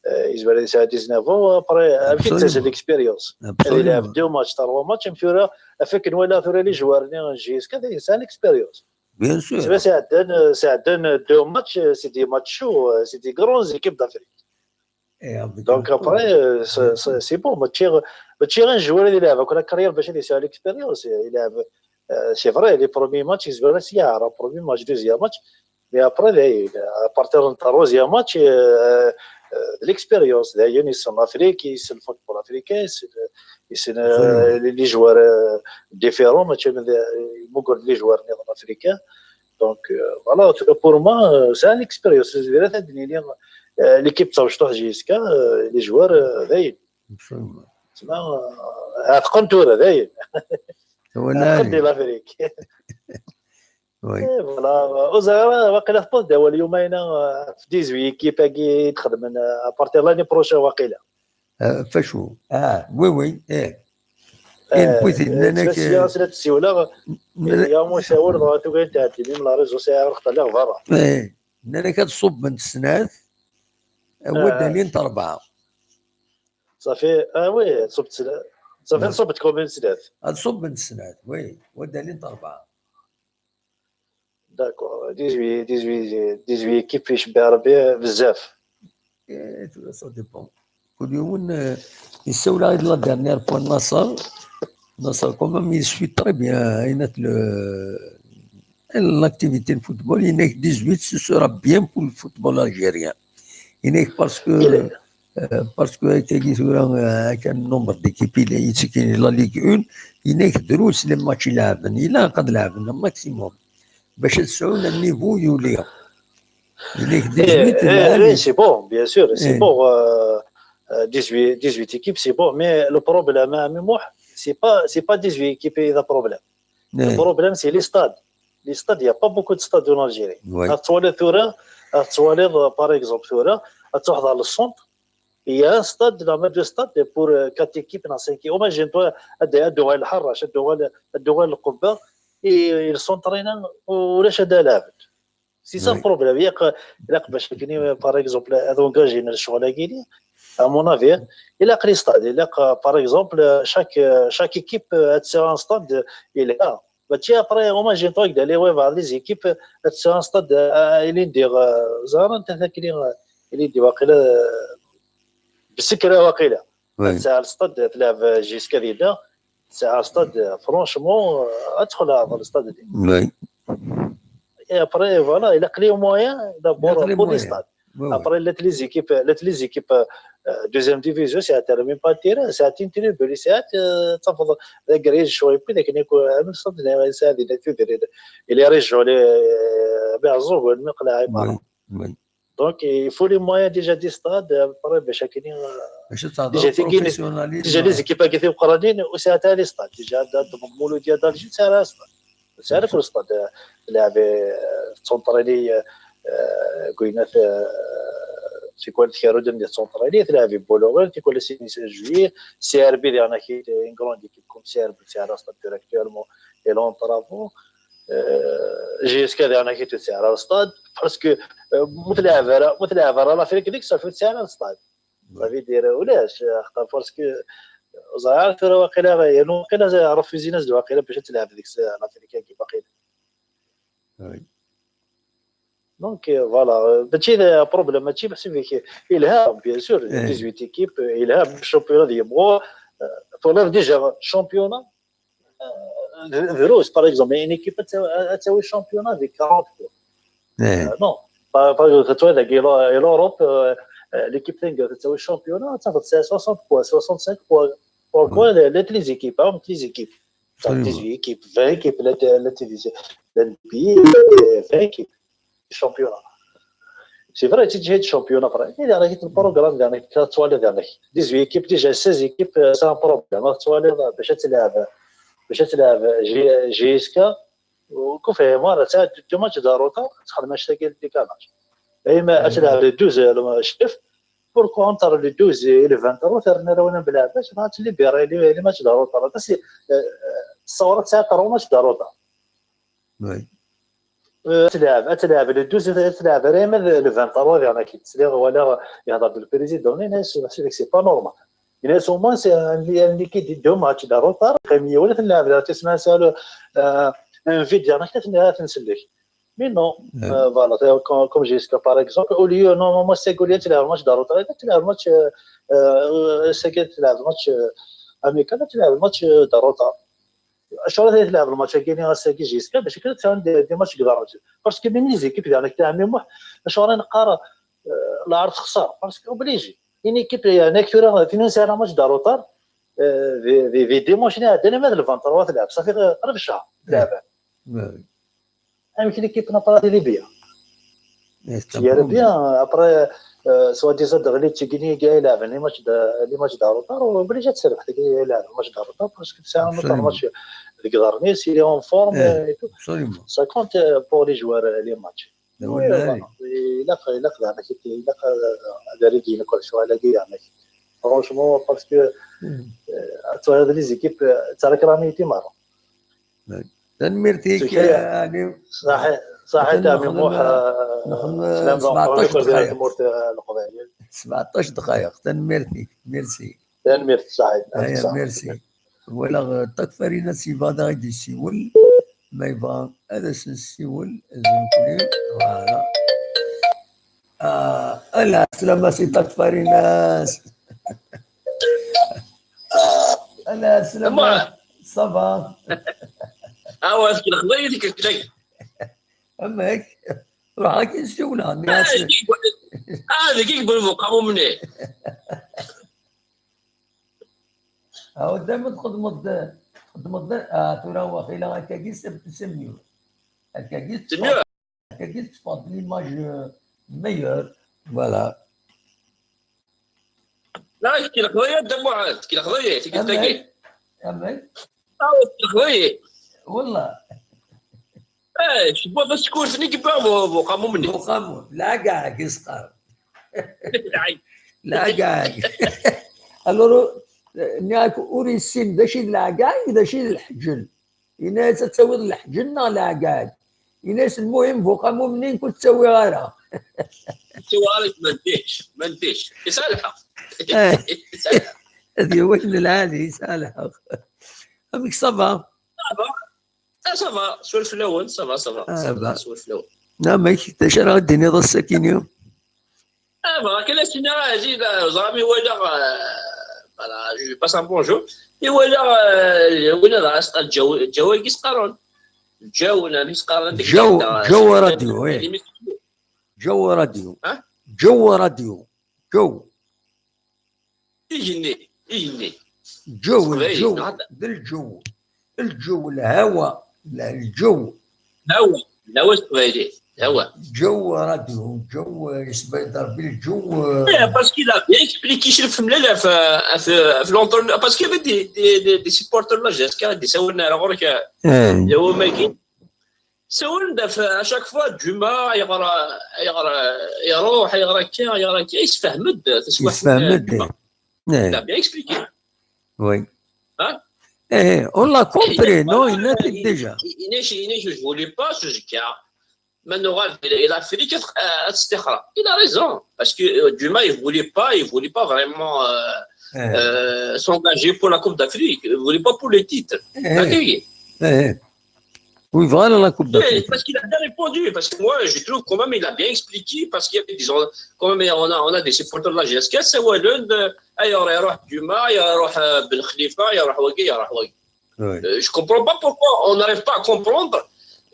يزوار يسعى dix-neuf ans, après, avec l'expérience. Absolument. Deux matchs, trois matchs, يمكن راه, افيك نولى ثورة les joueurs ني جي اس كذا, c'est l'expérience. Bien sûr. C'est vrai, c'est deux matchs, c'est des matchs chauds, c'est des grandes équipes d'Afrique. Donc après, c'est bon, ماشي, ماشي غير un joueur اللي يلعب, كل carrière باش يسعى l'expérience, يلعب. C'est vrai, les premiers matchs, يزوار سيارة, premier match, deuxième match, mais après, à partir du troisième match, l'expérience, داين يسن l'Afrique, يسن le football africain, يسن les joueurs différents, ماشي مجرد les joueurs africains. Donc, voilà, pour moi, c'est l'expérience. L'équipe تاع جي اس كي, les joueurs, داين. تسمى, عتقن ثورة داين. عتقن دي l'Afrique. Oui. Voilà, ur ẓriɣ ara, waqila tewweḍ-d awal yumayna, euh, dix-huit équipes-agi i d-xedmen, euh, à partir l'année prochaine waqila. Euh, fachu. Ah, oui, oui. Eh. Eh, newwi-t, nnan-ak, ttwasiya s la tessiwleɣ, yamu sawel dɣa tuga n tɛeddi, même la réseau sɛiɣ lxeṭṭa lliɣ berra. Nnan-ak ad ṣubbent snat, wadalin rebɛa. Safi, ah oui, ad ṣubbent snat. Safi ad ṣubbent combien snat? Ad ṣubbent snat, oui, wadalin rebɛa. D'accord, dix-huit, dix-huit, dix-huit équipes icebbeɛ Rebbi bezzaf. Eh, tura ça dépend. Kul yiwen, eh, yessawel-aɣ-d la dernière fois Nasser. Nasser, quand même, il suit très bien, hein, il a le, l'activité de football. Il n'est que dix-huit, ce sera bien pour le football algérien. Il n'est que parce que, euh, parce que, euh, avec un nombre d'équipes, il est ici, la Ligue un, il n'est que drous les matchs, il a, il a un maximum. Bac ad sɛun un niveau yuli. Il est dix-huit, eh, eh, c'est bon, bien sûr, c'est bon. Euh, euh, dix-huit, dix-huit équipes, c'est bon. Mais le problème, hein, Mimouh, c'est pas, c'est pas dix-huit équipes, il y a problème. Le problème, c'est les stades. Les stades, il n'y a pas beaucoup de stades en Algérie. Oui. Actuellement, tura, actuellement, par exemple, tura, tu dans le centre, il y a un stade, la même de stade pour euh, quatre équipes, dans cinq équipes. Imagine-toi, à Douala Harrach, à Douala Qubba, et ils sont entraînés au Rachad Alabed. C'est ça le problème. Il y a, par exemple, à engager une chose à mon avis, il y a les stades. Il y a, par exemple, chaque, chaque équipe a un stade, il est là. Mais après, imagine-toi que d'aller voir les équipes, c'est un stade, euh, il est dire, euh, زعما انت ذاك اللي، اللي يدي واقيلا، بسكرة واقيلا. C'est un stade تلعب جيسكا دينا، c'est un stade، franchement، euh، ادخل هذا le stade دي. Oui. Et après, voilà, il a les moyens d'abord pour les stades. Après, les équipes, les équipes euh, deuxième division, c'est un terrain, même pas de terrain, c'est un tribune, c'est un تفضل غريج شوي بي لكن يكون من صدنا سادي نتدري. Il est région les بيعزوه المقلع. Oui. Donc, il faut les moyens déjà des stades, après, باش هكا déjà تيكيني déjà les équipes هكا تيوقرانين وساعتها les stades déjà عندهم مولودية d'Alger ساعتها stade. C'est un stade تلعب تسونطريني كوينات في كوال تكارو دم تسونطريني تلعب بولوغير تيكون سي جويي سي ار بي ديالنا كي ان كروند ايكيب كوم سي ار بي سي على stade directement et l'entraînement. جي اس كا ديالنا كي تو سي على stade parce que متلعب راه متلعب راه l'Afrique ديك صافي تسعى على stade. صافي دير ولاش اخطر parce que زعما ثورة واقيلا يعني واقيلا رفوزينا زد واقيلا باش تلعب ديك الافريكان كي باقي. Donc voilà, ماشي problème ماشي بحسب فيك الهام bien sûr dix-huit équipes الهام الشامبيون ديال مو تولف déjà championnat دروس par exemple une équipe تساوي championnat avec quarante points. Non, par exemple تسوي داك l'Europe l'équipe تنقل تساوي championnat تاخذ soixante points soixante-cinq points. Pourquoi les équipes hein les équipes dix-huit équipes vingt équipes la division la N B A vingt équipes championnat. C'est vrai, tu dis championnat, vrai. Il y a un programme, il y a dix-huit équipes, déjà seize équipes, c'est un problème. Tu vois, باش تلعب باش تلعب جي اس كا وكون فيه مره تاع دو ماتش داروطا تخدم هاشتاك ديكالاج. اما تلعب لي دوز شيف بور كونتر لي دوز اي لي فان ترو ترنا لو انا بلعباش راه تلي بيري لي ماتش داروطا بس الصوره تاع ترو ماتش داروطا. تلعب تلعب لو دوز تلعب ريما لو فان ترو ديالنا كي تسلي ولا يهضر بالبريزيدون الناس c'est pas normal. الناس هما سي ان ليكيد دي دو ماتش داروطا قيميه ولا تلعب لا تسمع سالو. ان فيد ديالنا حتى تنسلك. Mais non, voilà, comme جيسكا par exemple, au lieu normalement c'est قول تلعب ماتش داروطا تلعب ماتش c'est تلعب ماتش amical تلعب ماتش داروطا. شو راهي تلعب الماتش كاين غير ساكي جيسكا باش كده تساوي دي ماتش كبار parce que même les équipes يعني تاع ميم واحد شو راهي نقرا العرض خسر parce que obligé une équipe يعني كثيره اثنين ساعه ماتش داروطار. في في في ديمونش هنا عندنا مال الفان تروا تلعب صافي قرب الشهر تلعب. امك ليكيب نابرا دي ليبيا. هي ليبيا ابري سوا ديزا دغلي تيكيني كاع يلعب لي ماتش لي ماتش داروطار وبلي جات تسربح ديك يلعب ماتش داروطار parce que ساعه ماتش deg iḍarren-is, il est en forme, Eh, et tout. Absolument. Ça compte, euh, pour les joueurs, euh, les matchs. D Oui, awal lɛali. Voilà. Ilaq, ilaq daɛni ad, ilaq ad, ad rreglen akk lecɣal-agi, yeɛni. Franchement, parce que, euh, ad twaliḍ les équipes, euh, ttrakranit i merra. Tanemmirt-ik, Zikaya. Ɛli. Saḥi, saḥi, Atan Ɛmi nexdem, Muḥ, nexdem slam d sebɛeṭac uqerruy dqayeq. Tmurt, euh, Leqbayel. Sebɛeṭac dqayeq. Tanemmirt-ik. Merci. Tanemmirt, saḥi. Aya, merci. Walaɣ, euh, Takfarina Siva daɣ i d-yessiwel. Ma yebɣa ad as-nessiwel, d nekkni. Voilà. Ah, ala, slama si Takfarinas. Ala, slama. Ça va? Ah ouais, c'est le خضير qui كتاك. Amek? Ruḥ akin siwla. Ah, c'est qui يقول لك بون فوق مو مني. Aw, dayma txedmeḍ, txedmeḍ, ah, tura waxila akkagi c'est mieux. Akkagi C'est mieux. Akkagi teṭṭfeḍ l'image, euh, meilleure. Voilà. لا، كي الخضية دموعات، كي الخضية، كي Amek? تلاقي. Amek? آه، كي الخضية. Wallah. ايه، شباب السكور ثني كيبان بوقا مو مني. Uqamu, leɛgag i s-qqaren. Leɛgag. Alors, nniɣ-ak ur yessin d acu i d leɛgag, d acu i d leḥǧel. Yenna-yas ad tawiḍ leḥǧel neɣ leɛgag. Yenna-yas lmuhim buqamu-nni ur tt-ttawiɣ ara. سوالك ما نديش، ما نديش. يصالحك. Eh. يصالحك. Ad yawi lɛali, yesɛa lḥeqq. Amek ça va? Ça va. Ah, ça va. سولف الاول، ça va، ça va. Ah, bah. سولف الاول. Amek, d acu ara d-tiniḍ ass-akini? Ah, bah, كان سينا زيد زعما ولا، آه، voilà, je lui passe un bonjour. Et voilà, euh, وين هذا أصلا الجو، الجو كيس قارون. الجو، أنا ميس قارون ديك جو، الحتة. جو راديو، إيه. يعني ميس- جو راديو. ها؟ جو راديو. جو. يجني، يجني. جو، صغير، الجو. نهار- ذا الجو. الجو، الهوا، لا، الجو. هوا، هوا صغير، هوا. جو راديو، جو يسبيدر بالجو. إيه، parce qu'il a bien expliqué شنو فهمنا له في، في، في l'entraîneur، parce qu'il y avait des، des، des، des supporters de la G S K، des سولنا على غورك، إيه. هو ما كاين. سولنا في، à chaque fois، جمعة يغرى، يغرى، يروح، يغرى كي، يغرى كي، يسفهم د، تسوى يسفهم د. Il a إيه. bien expliqué. Oui. Hein? إيه، on l'a compris, إيه، non, voilà, il n'a il- déjà. il- il- il- je voulais pas ce gars. Maintenant, regarde, il a fait, euh, تستخرى. Il a raison. Parce que, euh, Dumas, il voulait pas, il voulait pas vraiment, euh, إيه. euh, s'engager pour la Coupe d'Afrique. Il voulait pas pour les titres. إيه. Ok. إيه. Oui, voilà la Coupe Oui, d'Afrique. parce qu'il a bien répondu. Parce que moi, je trouve quand même, il a bien expliqué. Parce qu'il y avait des gens, quand même, on a, on a des supporters de la G S K, c'est Wallen, euh, il y aura Dumas, il y aura, euh, Ben Khalifa, il y aura Wagi, il y aura Wagi. Oui. Euh, je comprends pas pourquoi on n'arrive pas à comprendre.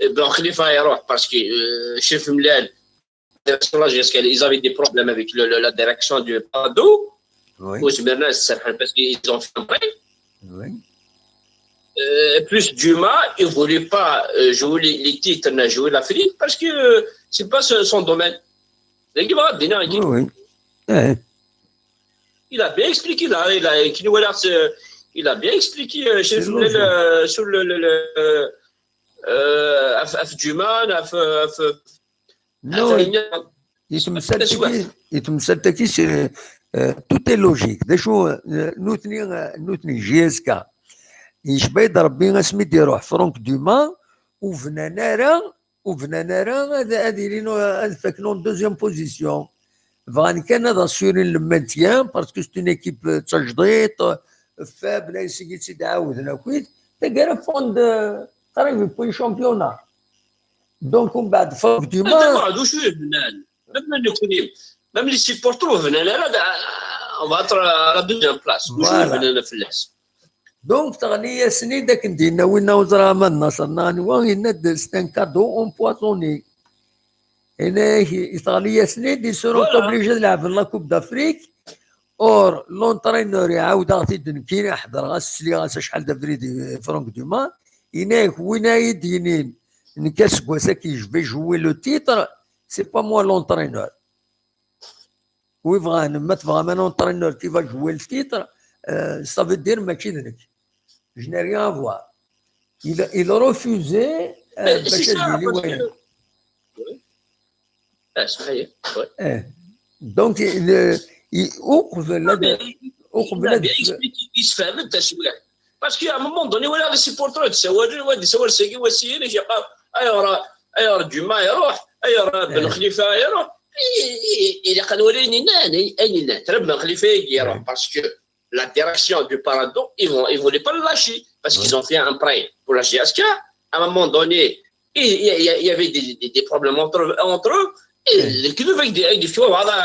Euh, Ben Khalifa, il y aura, parce que, euh, chef Mlal, sur la G S K, ils avaient des problèmes avec le, le, la direction du Prado. Oui. Ou Smirna, c'est parce qu'ils ont fait un prêt. Oui. Euh, plus Dumas, il voulait pas, euh, jouer les, les titres, ni jouer l'Afrique, parce que, euh, c'est pas ce- son domaine. Donc, il va dire, Oui, oui. إيه. Il a bien expliqué, là, il a, il a, il a bien expliqué, euh, chef C'est Mlal, logique. euh, sur le, le, le, euh, euh, F- F Dumas, F- F- Non, F- i temsalt-agi, i temsalt-agi, c'est, euh, tout est logique. D acu, euh, nutni, euh, nutni, J S K. Yecba-yi-d Rebbi asmi d-iruḥ Franck Dumas, ur bnan ara, ur bnan ara ad, ad ilin, ad fakken en deuxième position. Bɣan kan ad assurin le maintien, parce que c'est une équipe, euh, d tajdiṭ, euh, faible, ayen seg i tt-id-ɛawden akkit. Taggara ffɣen-d, euh, qrib yewwi championnat. Donc, umbeɛd Franck Dumas. Même les supporters, on va être à la deuxième place. Voilà. Donc, teɣli-yasen-id akken d-yenna winna ur ẓriɣ ma d Nasser neɣ anwa, yenna-d c'est un cadeau empoisonné. Yenna-yak, teɣli-yasen-id, ils seront obligés de lɛeben la Coupe d'Afrique. Or, l'entraîneur iɛawed-aɣ-t-id nekkini, ḥedreɣ-as, sliɣ-as acḥal d abrid i Franck Dumas. Yenna-yak, win ay d-yinin nekk aseggas-agi je vais jouer le titre, c'est pas moi l'entraîneur. Wi bɣan, ma tebɣam un entraîneur qui va jouer le titre, euh, ça veut dire mačči d nekk. Je n'ai rien à voir. Il a, il a refusé, euh, C'est ça, parce que... Oui. Ah, ça y est, oui. Eh. Donc, il, il, uqbel ad, uqbel ad... Yessefhem-d taswiɛt. Parce qu'à un moment donné, walaɣ les supporters yessawalen, wa d-yessawal sagi, wa syin, yeqqar, ayɣer, ayɣer Ǧuma iruḥ, ayɣer Ben Khalifa iruḥ. Ilaq ad nwali ayen yellan, ayen yellan. Tra Ben Khalifa-agi iruḥ, parce que la direction du Paradou, ils vont, ils voulaient pas le lâcher, parce qu'ils ont fait un prêt pour la J S K. À un moment donné, il y, a- il y avait des, des- des problèmes entre, entre eux. Et le club avec des, avec des joueurs, voilà,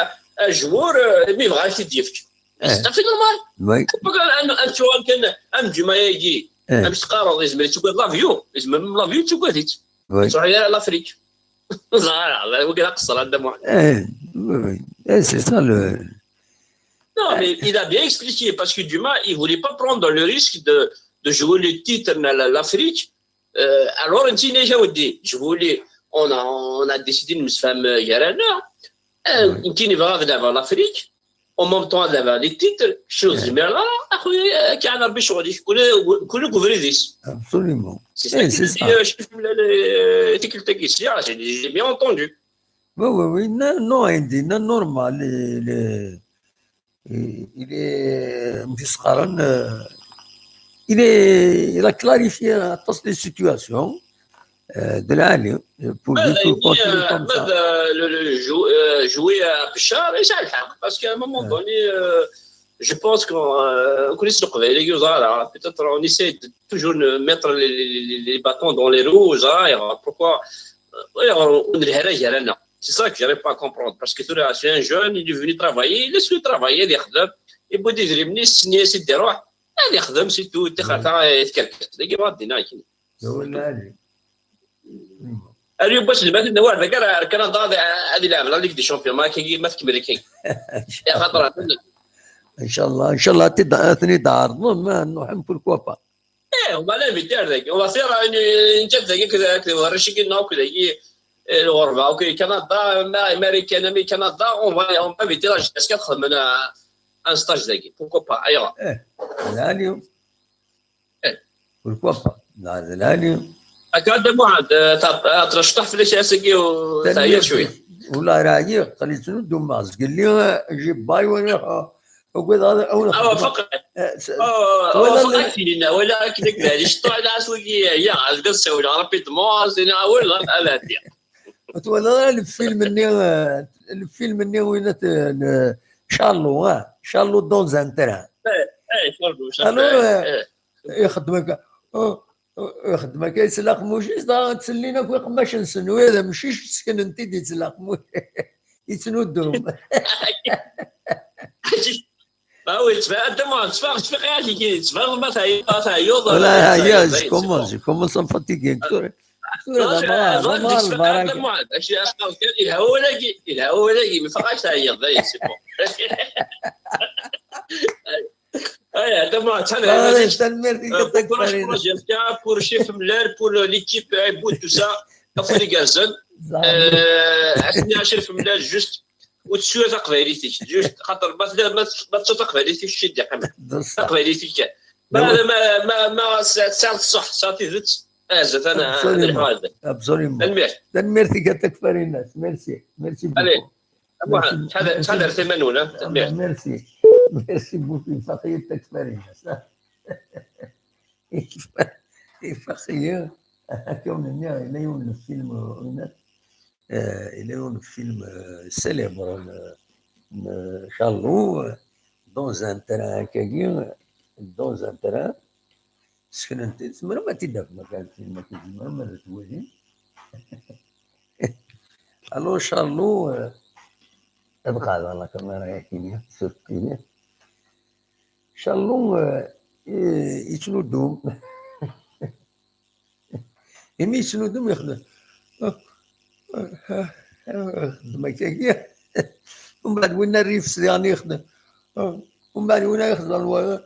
un joueur, euh, mais il va arrêter de dire. C'est tout à fait normal. Oui. Pas un, un joueur qui a un Ǧuma-agi, Eh. un petit carré, il se met sur la vie, il se met la vie, tu vois, il Oui. se regarde l'Afrique. Voilà, là, où il a que ça, là, de moi. Eh, oui, oui. Eh, c'est ça le... Non, mais il a bien expliqué, parce que Ǧuma, il voulait pas prendre le risque de, de jouer le titre dans la- l'Afrique. Euh, alors, on dit, je vous dis, on a, on a décidé de nous faire, euh, il y a un an. Euh, Ouais. On dit, il va vers l'Afrique, en même temps, vers les titres, chose Ouais. mais là, أخويا, كان ربي شغل يكون، يكون كوفريديس. Absolument. C'est Eh, ça c'est qui ça. dit, euh, شوف ال- ال- تيك التاكيس. J'ai j'ai bien entendu. Oui, oui, oui. Non, non, Andy, non, normal. Il est, il est, euh, il est, il a clarifié aṭas des situations, euh, de l'année, pour ماذا dire que يعني، continuer comme ça. ماذا le- le jou- euh, jouer à Bchar, يسعى الحق. Parce qu'à un moment Ouais. donné, euh, je pense qu'on euh, on connaît le Kouvaï, les Yozara. Peut-être on essaie de toujours ne- mettre les, les, les- les bâtons dans les roues. Hein, et pourquoi euh, ouais, on on ne les C'est ça que j'arrive pas à comprendre. Parce que tout là, c'est un jeune, il est venu travailler, laisse-le travailler, il يخدم. Et puis, il dit, c'est tout, c'est tout. تيخاطا يتكركس ديك ما دينا كاين. هو العالي. اليوم باش نبات نوار ذاك راه كندا هذه يلعب لا ليغ دي شامبيون، ما كاين ما تكمل كاين. يا خاطر ان شاء الله، ان شاء الله تد- اثني دار ما نروح، pourquoi pas. ايه، هما لا فيتير ذاك، هو سير انت ذاك كذا كذا ورشي كنا وكذا الغربه وكذا كندا، امريكان امي كندا، اون فا اون فا فيتير. اسكو تخدم انا ان ستاج ذاك؟ بوكو با؟ ايوا. العالي. إيه. Pourquoi pas. لا، العالي. هكا هذا معاد ترشطح في الاشياء سكي وتعيا شويه. والله راه عييت، خليت ندوم مع زقلي، جيب باي ونروح. وقال هذا اول اه فقط. آه، س- اه ولا فقط لا. فينا ولا كذاك بعد شطح لا سوي يا عاد قصه ولا رابيدمون زين اول غلط على هذه. وتولى الفيلم مني، آه، الفيلم مني وين ت- ن- شارلو، اه، شارلو دون زان تران. اي شارلو الو، آه، إيه. يخدمك، آه، آه، يخدمك يسلق موجيز، دا تسلينا في قماش نسنو، هذا ماشي سكن انت دي تسلق موجيز. يتنودهم. Ah oui, تفا انت ما تفا تفا غير كي تفا ما تعيط ما تعيط. ولا هي كومونس كومونس فاتيكي. كثر كثر هذا ما ما البركه. الهوا ولاكي الهوا ولاكي ما فقاش تعيط. اي سي بون. اي هذا ما تحل. آه، تنميرتي كتك كوراج فريدة. كوراج يا بور شيف ملال بور ليكيب عبود تو سا. افري كازن. زعما. آه، عشرين عشر في ملال جوست. وتسوى تقبايليتك جوست خاطر ما تلا- ما ت- ما تسوى تقبايليتك شي دي قيمة. بصح. تقبايليتك كان. ما هذا ما ما ما سا- ساعة الصح ساعة تيزت. اه زعما انا هذا Absolument. الحوار هذا. Absolument. تنمير. تنميرتي كتك فريناس. ميرسي. ميرسي Allez. بوكو. شحال شحال درتي منون؟ تنمير. ميرسي. ميرسي بوكو. فخيتك فريناس. يفخي. هكا ونني إلى يوم الفيلم هنا. آه، إلى يوم الفيلم، آه، سيليبر، آه، آه، شارلو، آه، دون زان تران هكاكي، دون زان تران. سكننت، تمرة ما تدافع، ما كانت، ما كانت، تمرة ما توالي. الو شارلو، آه، ابقى على لا كاميرا يا كينيا، سير كينيا. شارلو، آه، إيه، يتنودم. إمي يتنودم يخدم. آه، آه، آه، يخدم هكاكيا. ومن بعد وين الريف سيدي راني يخدم. آه، ومن بعد وين يخدم الو-، آه،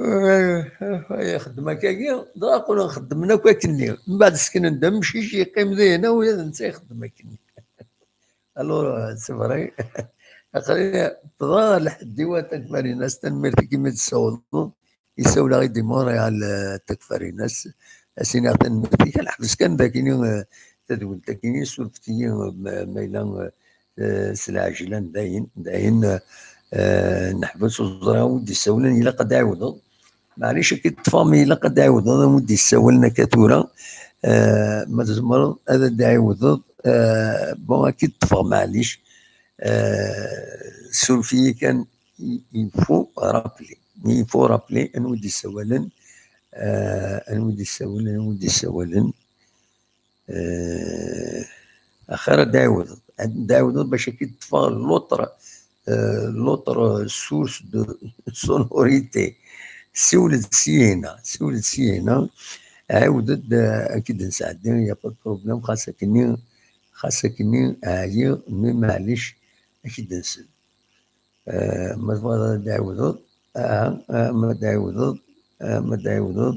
آه، يخدم هكاكيا. دابا نقول نخدم هنا كواكني. من بعد سكن ندم شي شي يقيم ذي هنا ويا نتا يخدم هكاكيا. الو، سي فري. خلينا تظهر لحد ديواتك مارينا، استنمرتي كيما تسولو. Isawel-aɣ-id i Montréal, eh, Takfarinas. As-iniɣ tanemmirt-ik, ad neḥbes kan dagini, eh, tadwilt-agi, surfet-iyi, eh, ma, ma yella, eh, eh, s lɛejlan, dayen, dayen, eh, neḥbes, ur ẓriɣ wi d-issawlen, ilaq ad d-ɛiwdeḍ. Maɛlic, akka i ṭṭfeɣ, ma ilaq ad d-ɛiwdeḍ, a wi d-issawlen akka tura, eh, ma tzemreḍ ad d-ɛiwdeḍ, eh, bon, akka i ṭṭfeɣ, maɛlic, eh, suref-iyi kan, il faut rappeler, il faut rappeler, anwi d-issawalen, eh, anwi d-issawalen, anwi d-issawalen. Eh, axir ad d-ɛiwdeḍ, ad d-ɛiwdeḍ bac ad k-id-ṭṭfeɣ l'autre, eh, l'autre source de sonorité. Siwel-d syin, siwel-d syin, ɛiwed-d, eh, ad k-id-nesɛeddi, y a pas de problème, xas akkenni, xas akkenni ɛyiɣ, mais maɛlic, ad k-id-nsel. Eh, ma tebɣiḍ ad d-ɛiwdeḍ, aha, eh, ma d-ɛiwdeḍ, eh, ma d-ɛiwdeḍ,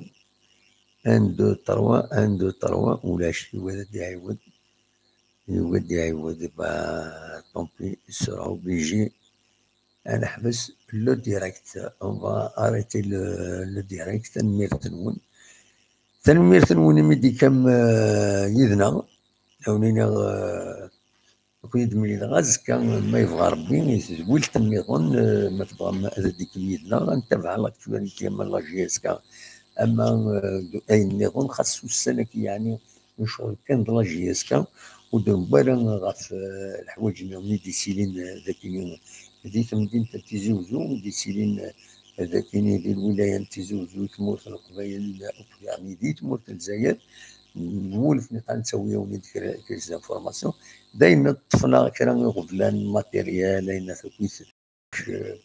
un, deux, trois, un, deux, trois, ulac, yugi ad d-iɛiwed, yugi ad d-iɛiwed, bah, tant pis, il sera obligé, ad neḥbes le direct, on va arrêter le, le direct, tanemmirt-nwen. Tanemmirt-nwen imi d-tekkam, eh, yid-neɣ, ad wen-iniɣ, eh, Ad ken-id-mlileɣ azekka, ma yebɣa Rebbi, i tedwilt nniḍen, eh, ma tebɣam ad d-tekkem yid-neɣ, ad ntabaɛ l'actualité ama la J S K, ama, eh, d-, ayen nniḍen, xas ussan-agi, yeɛni, necɣel kan d la J S K, ur d-newwi ara ɣef, eh, leḥwayeǧ nniḍen i d-yettilin, eh, dagi di temdint n Tizi Uzzu, i d-yettilin, eh, dagi di lwilaya n Tizi Uzzu, i tmurt n Leqbayel, akked, yeɛni, di tmurt n Lezzayer. Nwulef niqal nettawi-yawen-id kra, quelques informations. D ayen ṭṭfen-aɣ kra iɣeblan, matériel, ayen akk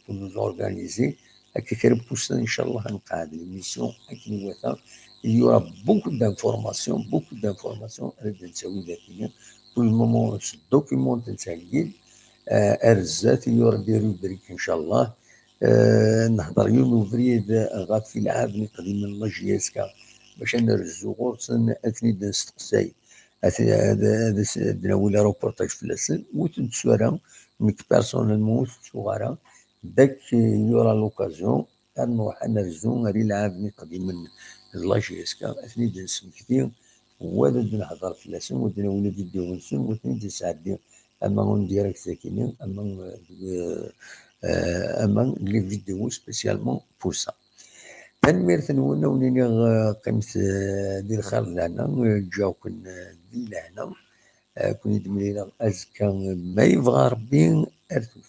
pour nous organiser. Akka kra n wussan, inchallah, ad nqeɛɛed l'émission akken iwata. Il y aura beaucoup d'informations, beaucoup d'informations ara d-nettawi dagi. Pour le moment, s document nettheggi-d, eh, ar zdat, il y aura des rubriques, inchallah. Eh, nehḍer yiwen ubrid ɣef ilɛaben iqdimen n la J S K, bac ad nrezzu ɣur-sen, ad ten-id-nesteqsay, ad, ad, ad, ad d-nawi le reportage fell-asen. Ur ten-ttuɣ ara, nekk personnellement ur ten-ttuɣ ara. Dak, il y aura l'occasion, ad nruḥ ad nerzu ar ilɛaben iqdimen d la J S K, ad ten-id-nesmekti, wa ad d-nehḍer fell-asen, wa ad d-nawi le vidéo-nsen, wa ad ten-id-nesɛeddi, ama en direct dagi, ama, euh, euh, ama les vidéos spécialement pour ça. Tanemmirt-nwen, a wen-iniɣ, euh, qqimet, euh, di lxir d lehna, euh, ǧǧiɣ-ken, euh, di lehna. Euh, ad ken-id-mlileɣ azekka, euh, ma yebɣa Rebbi, ar tura.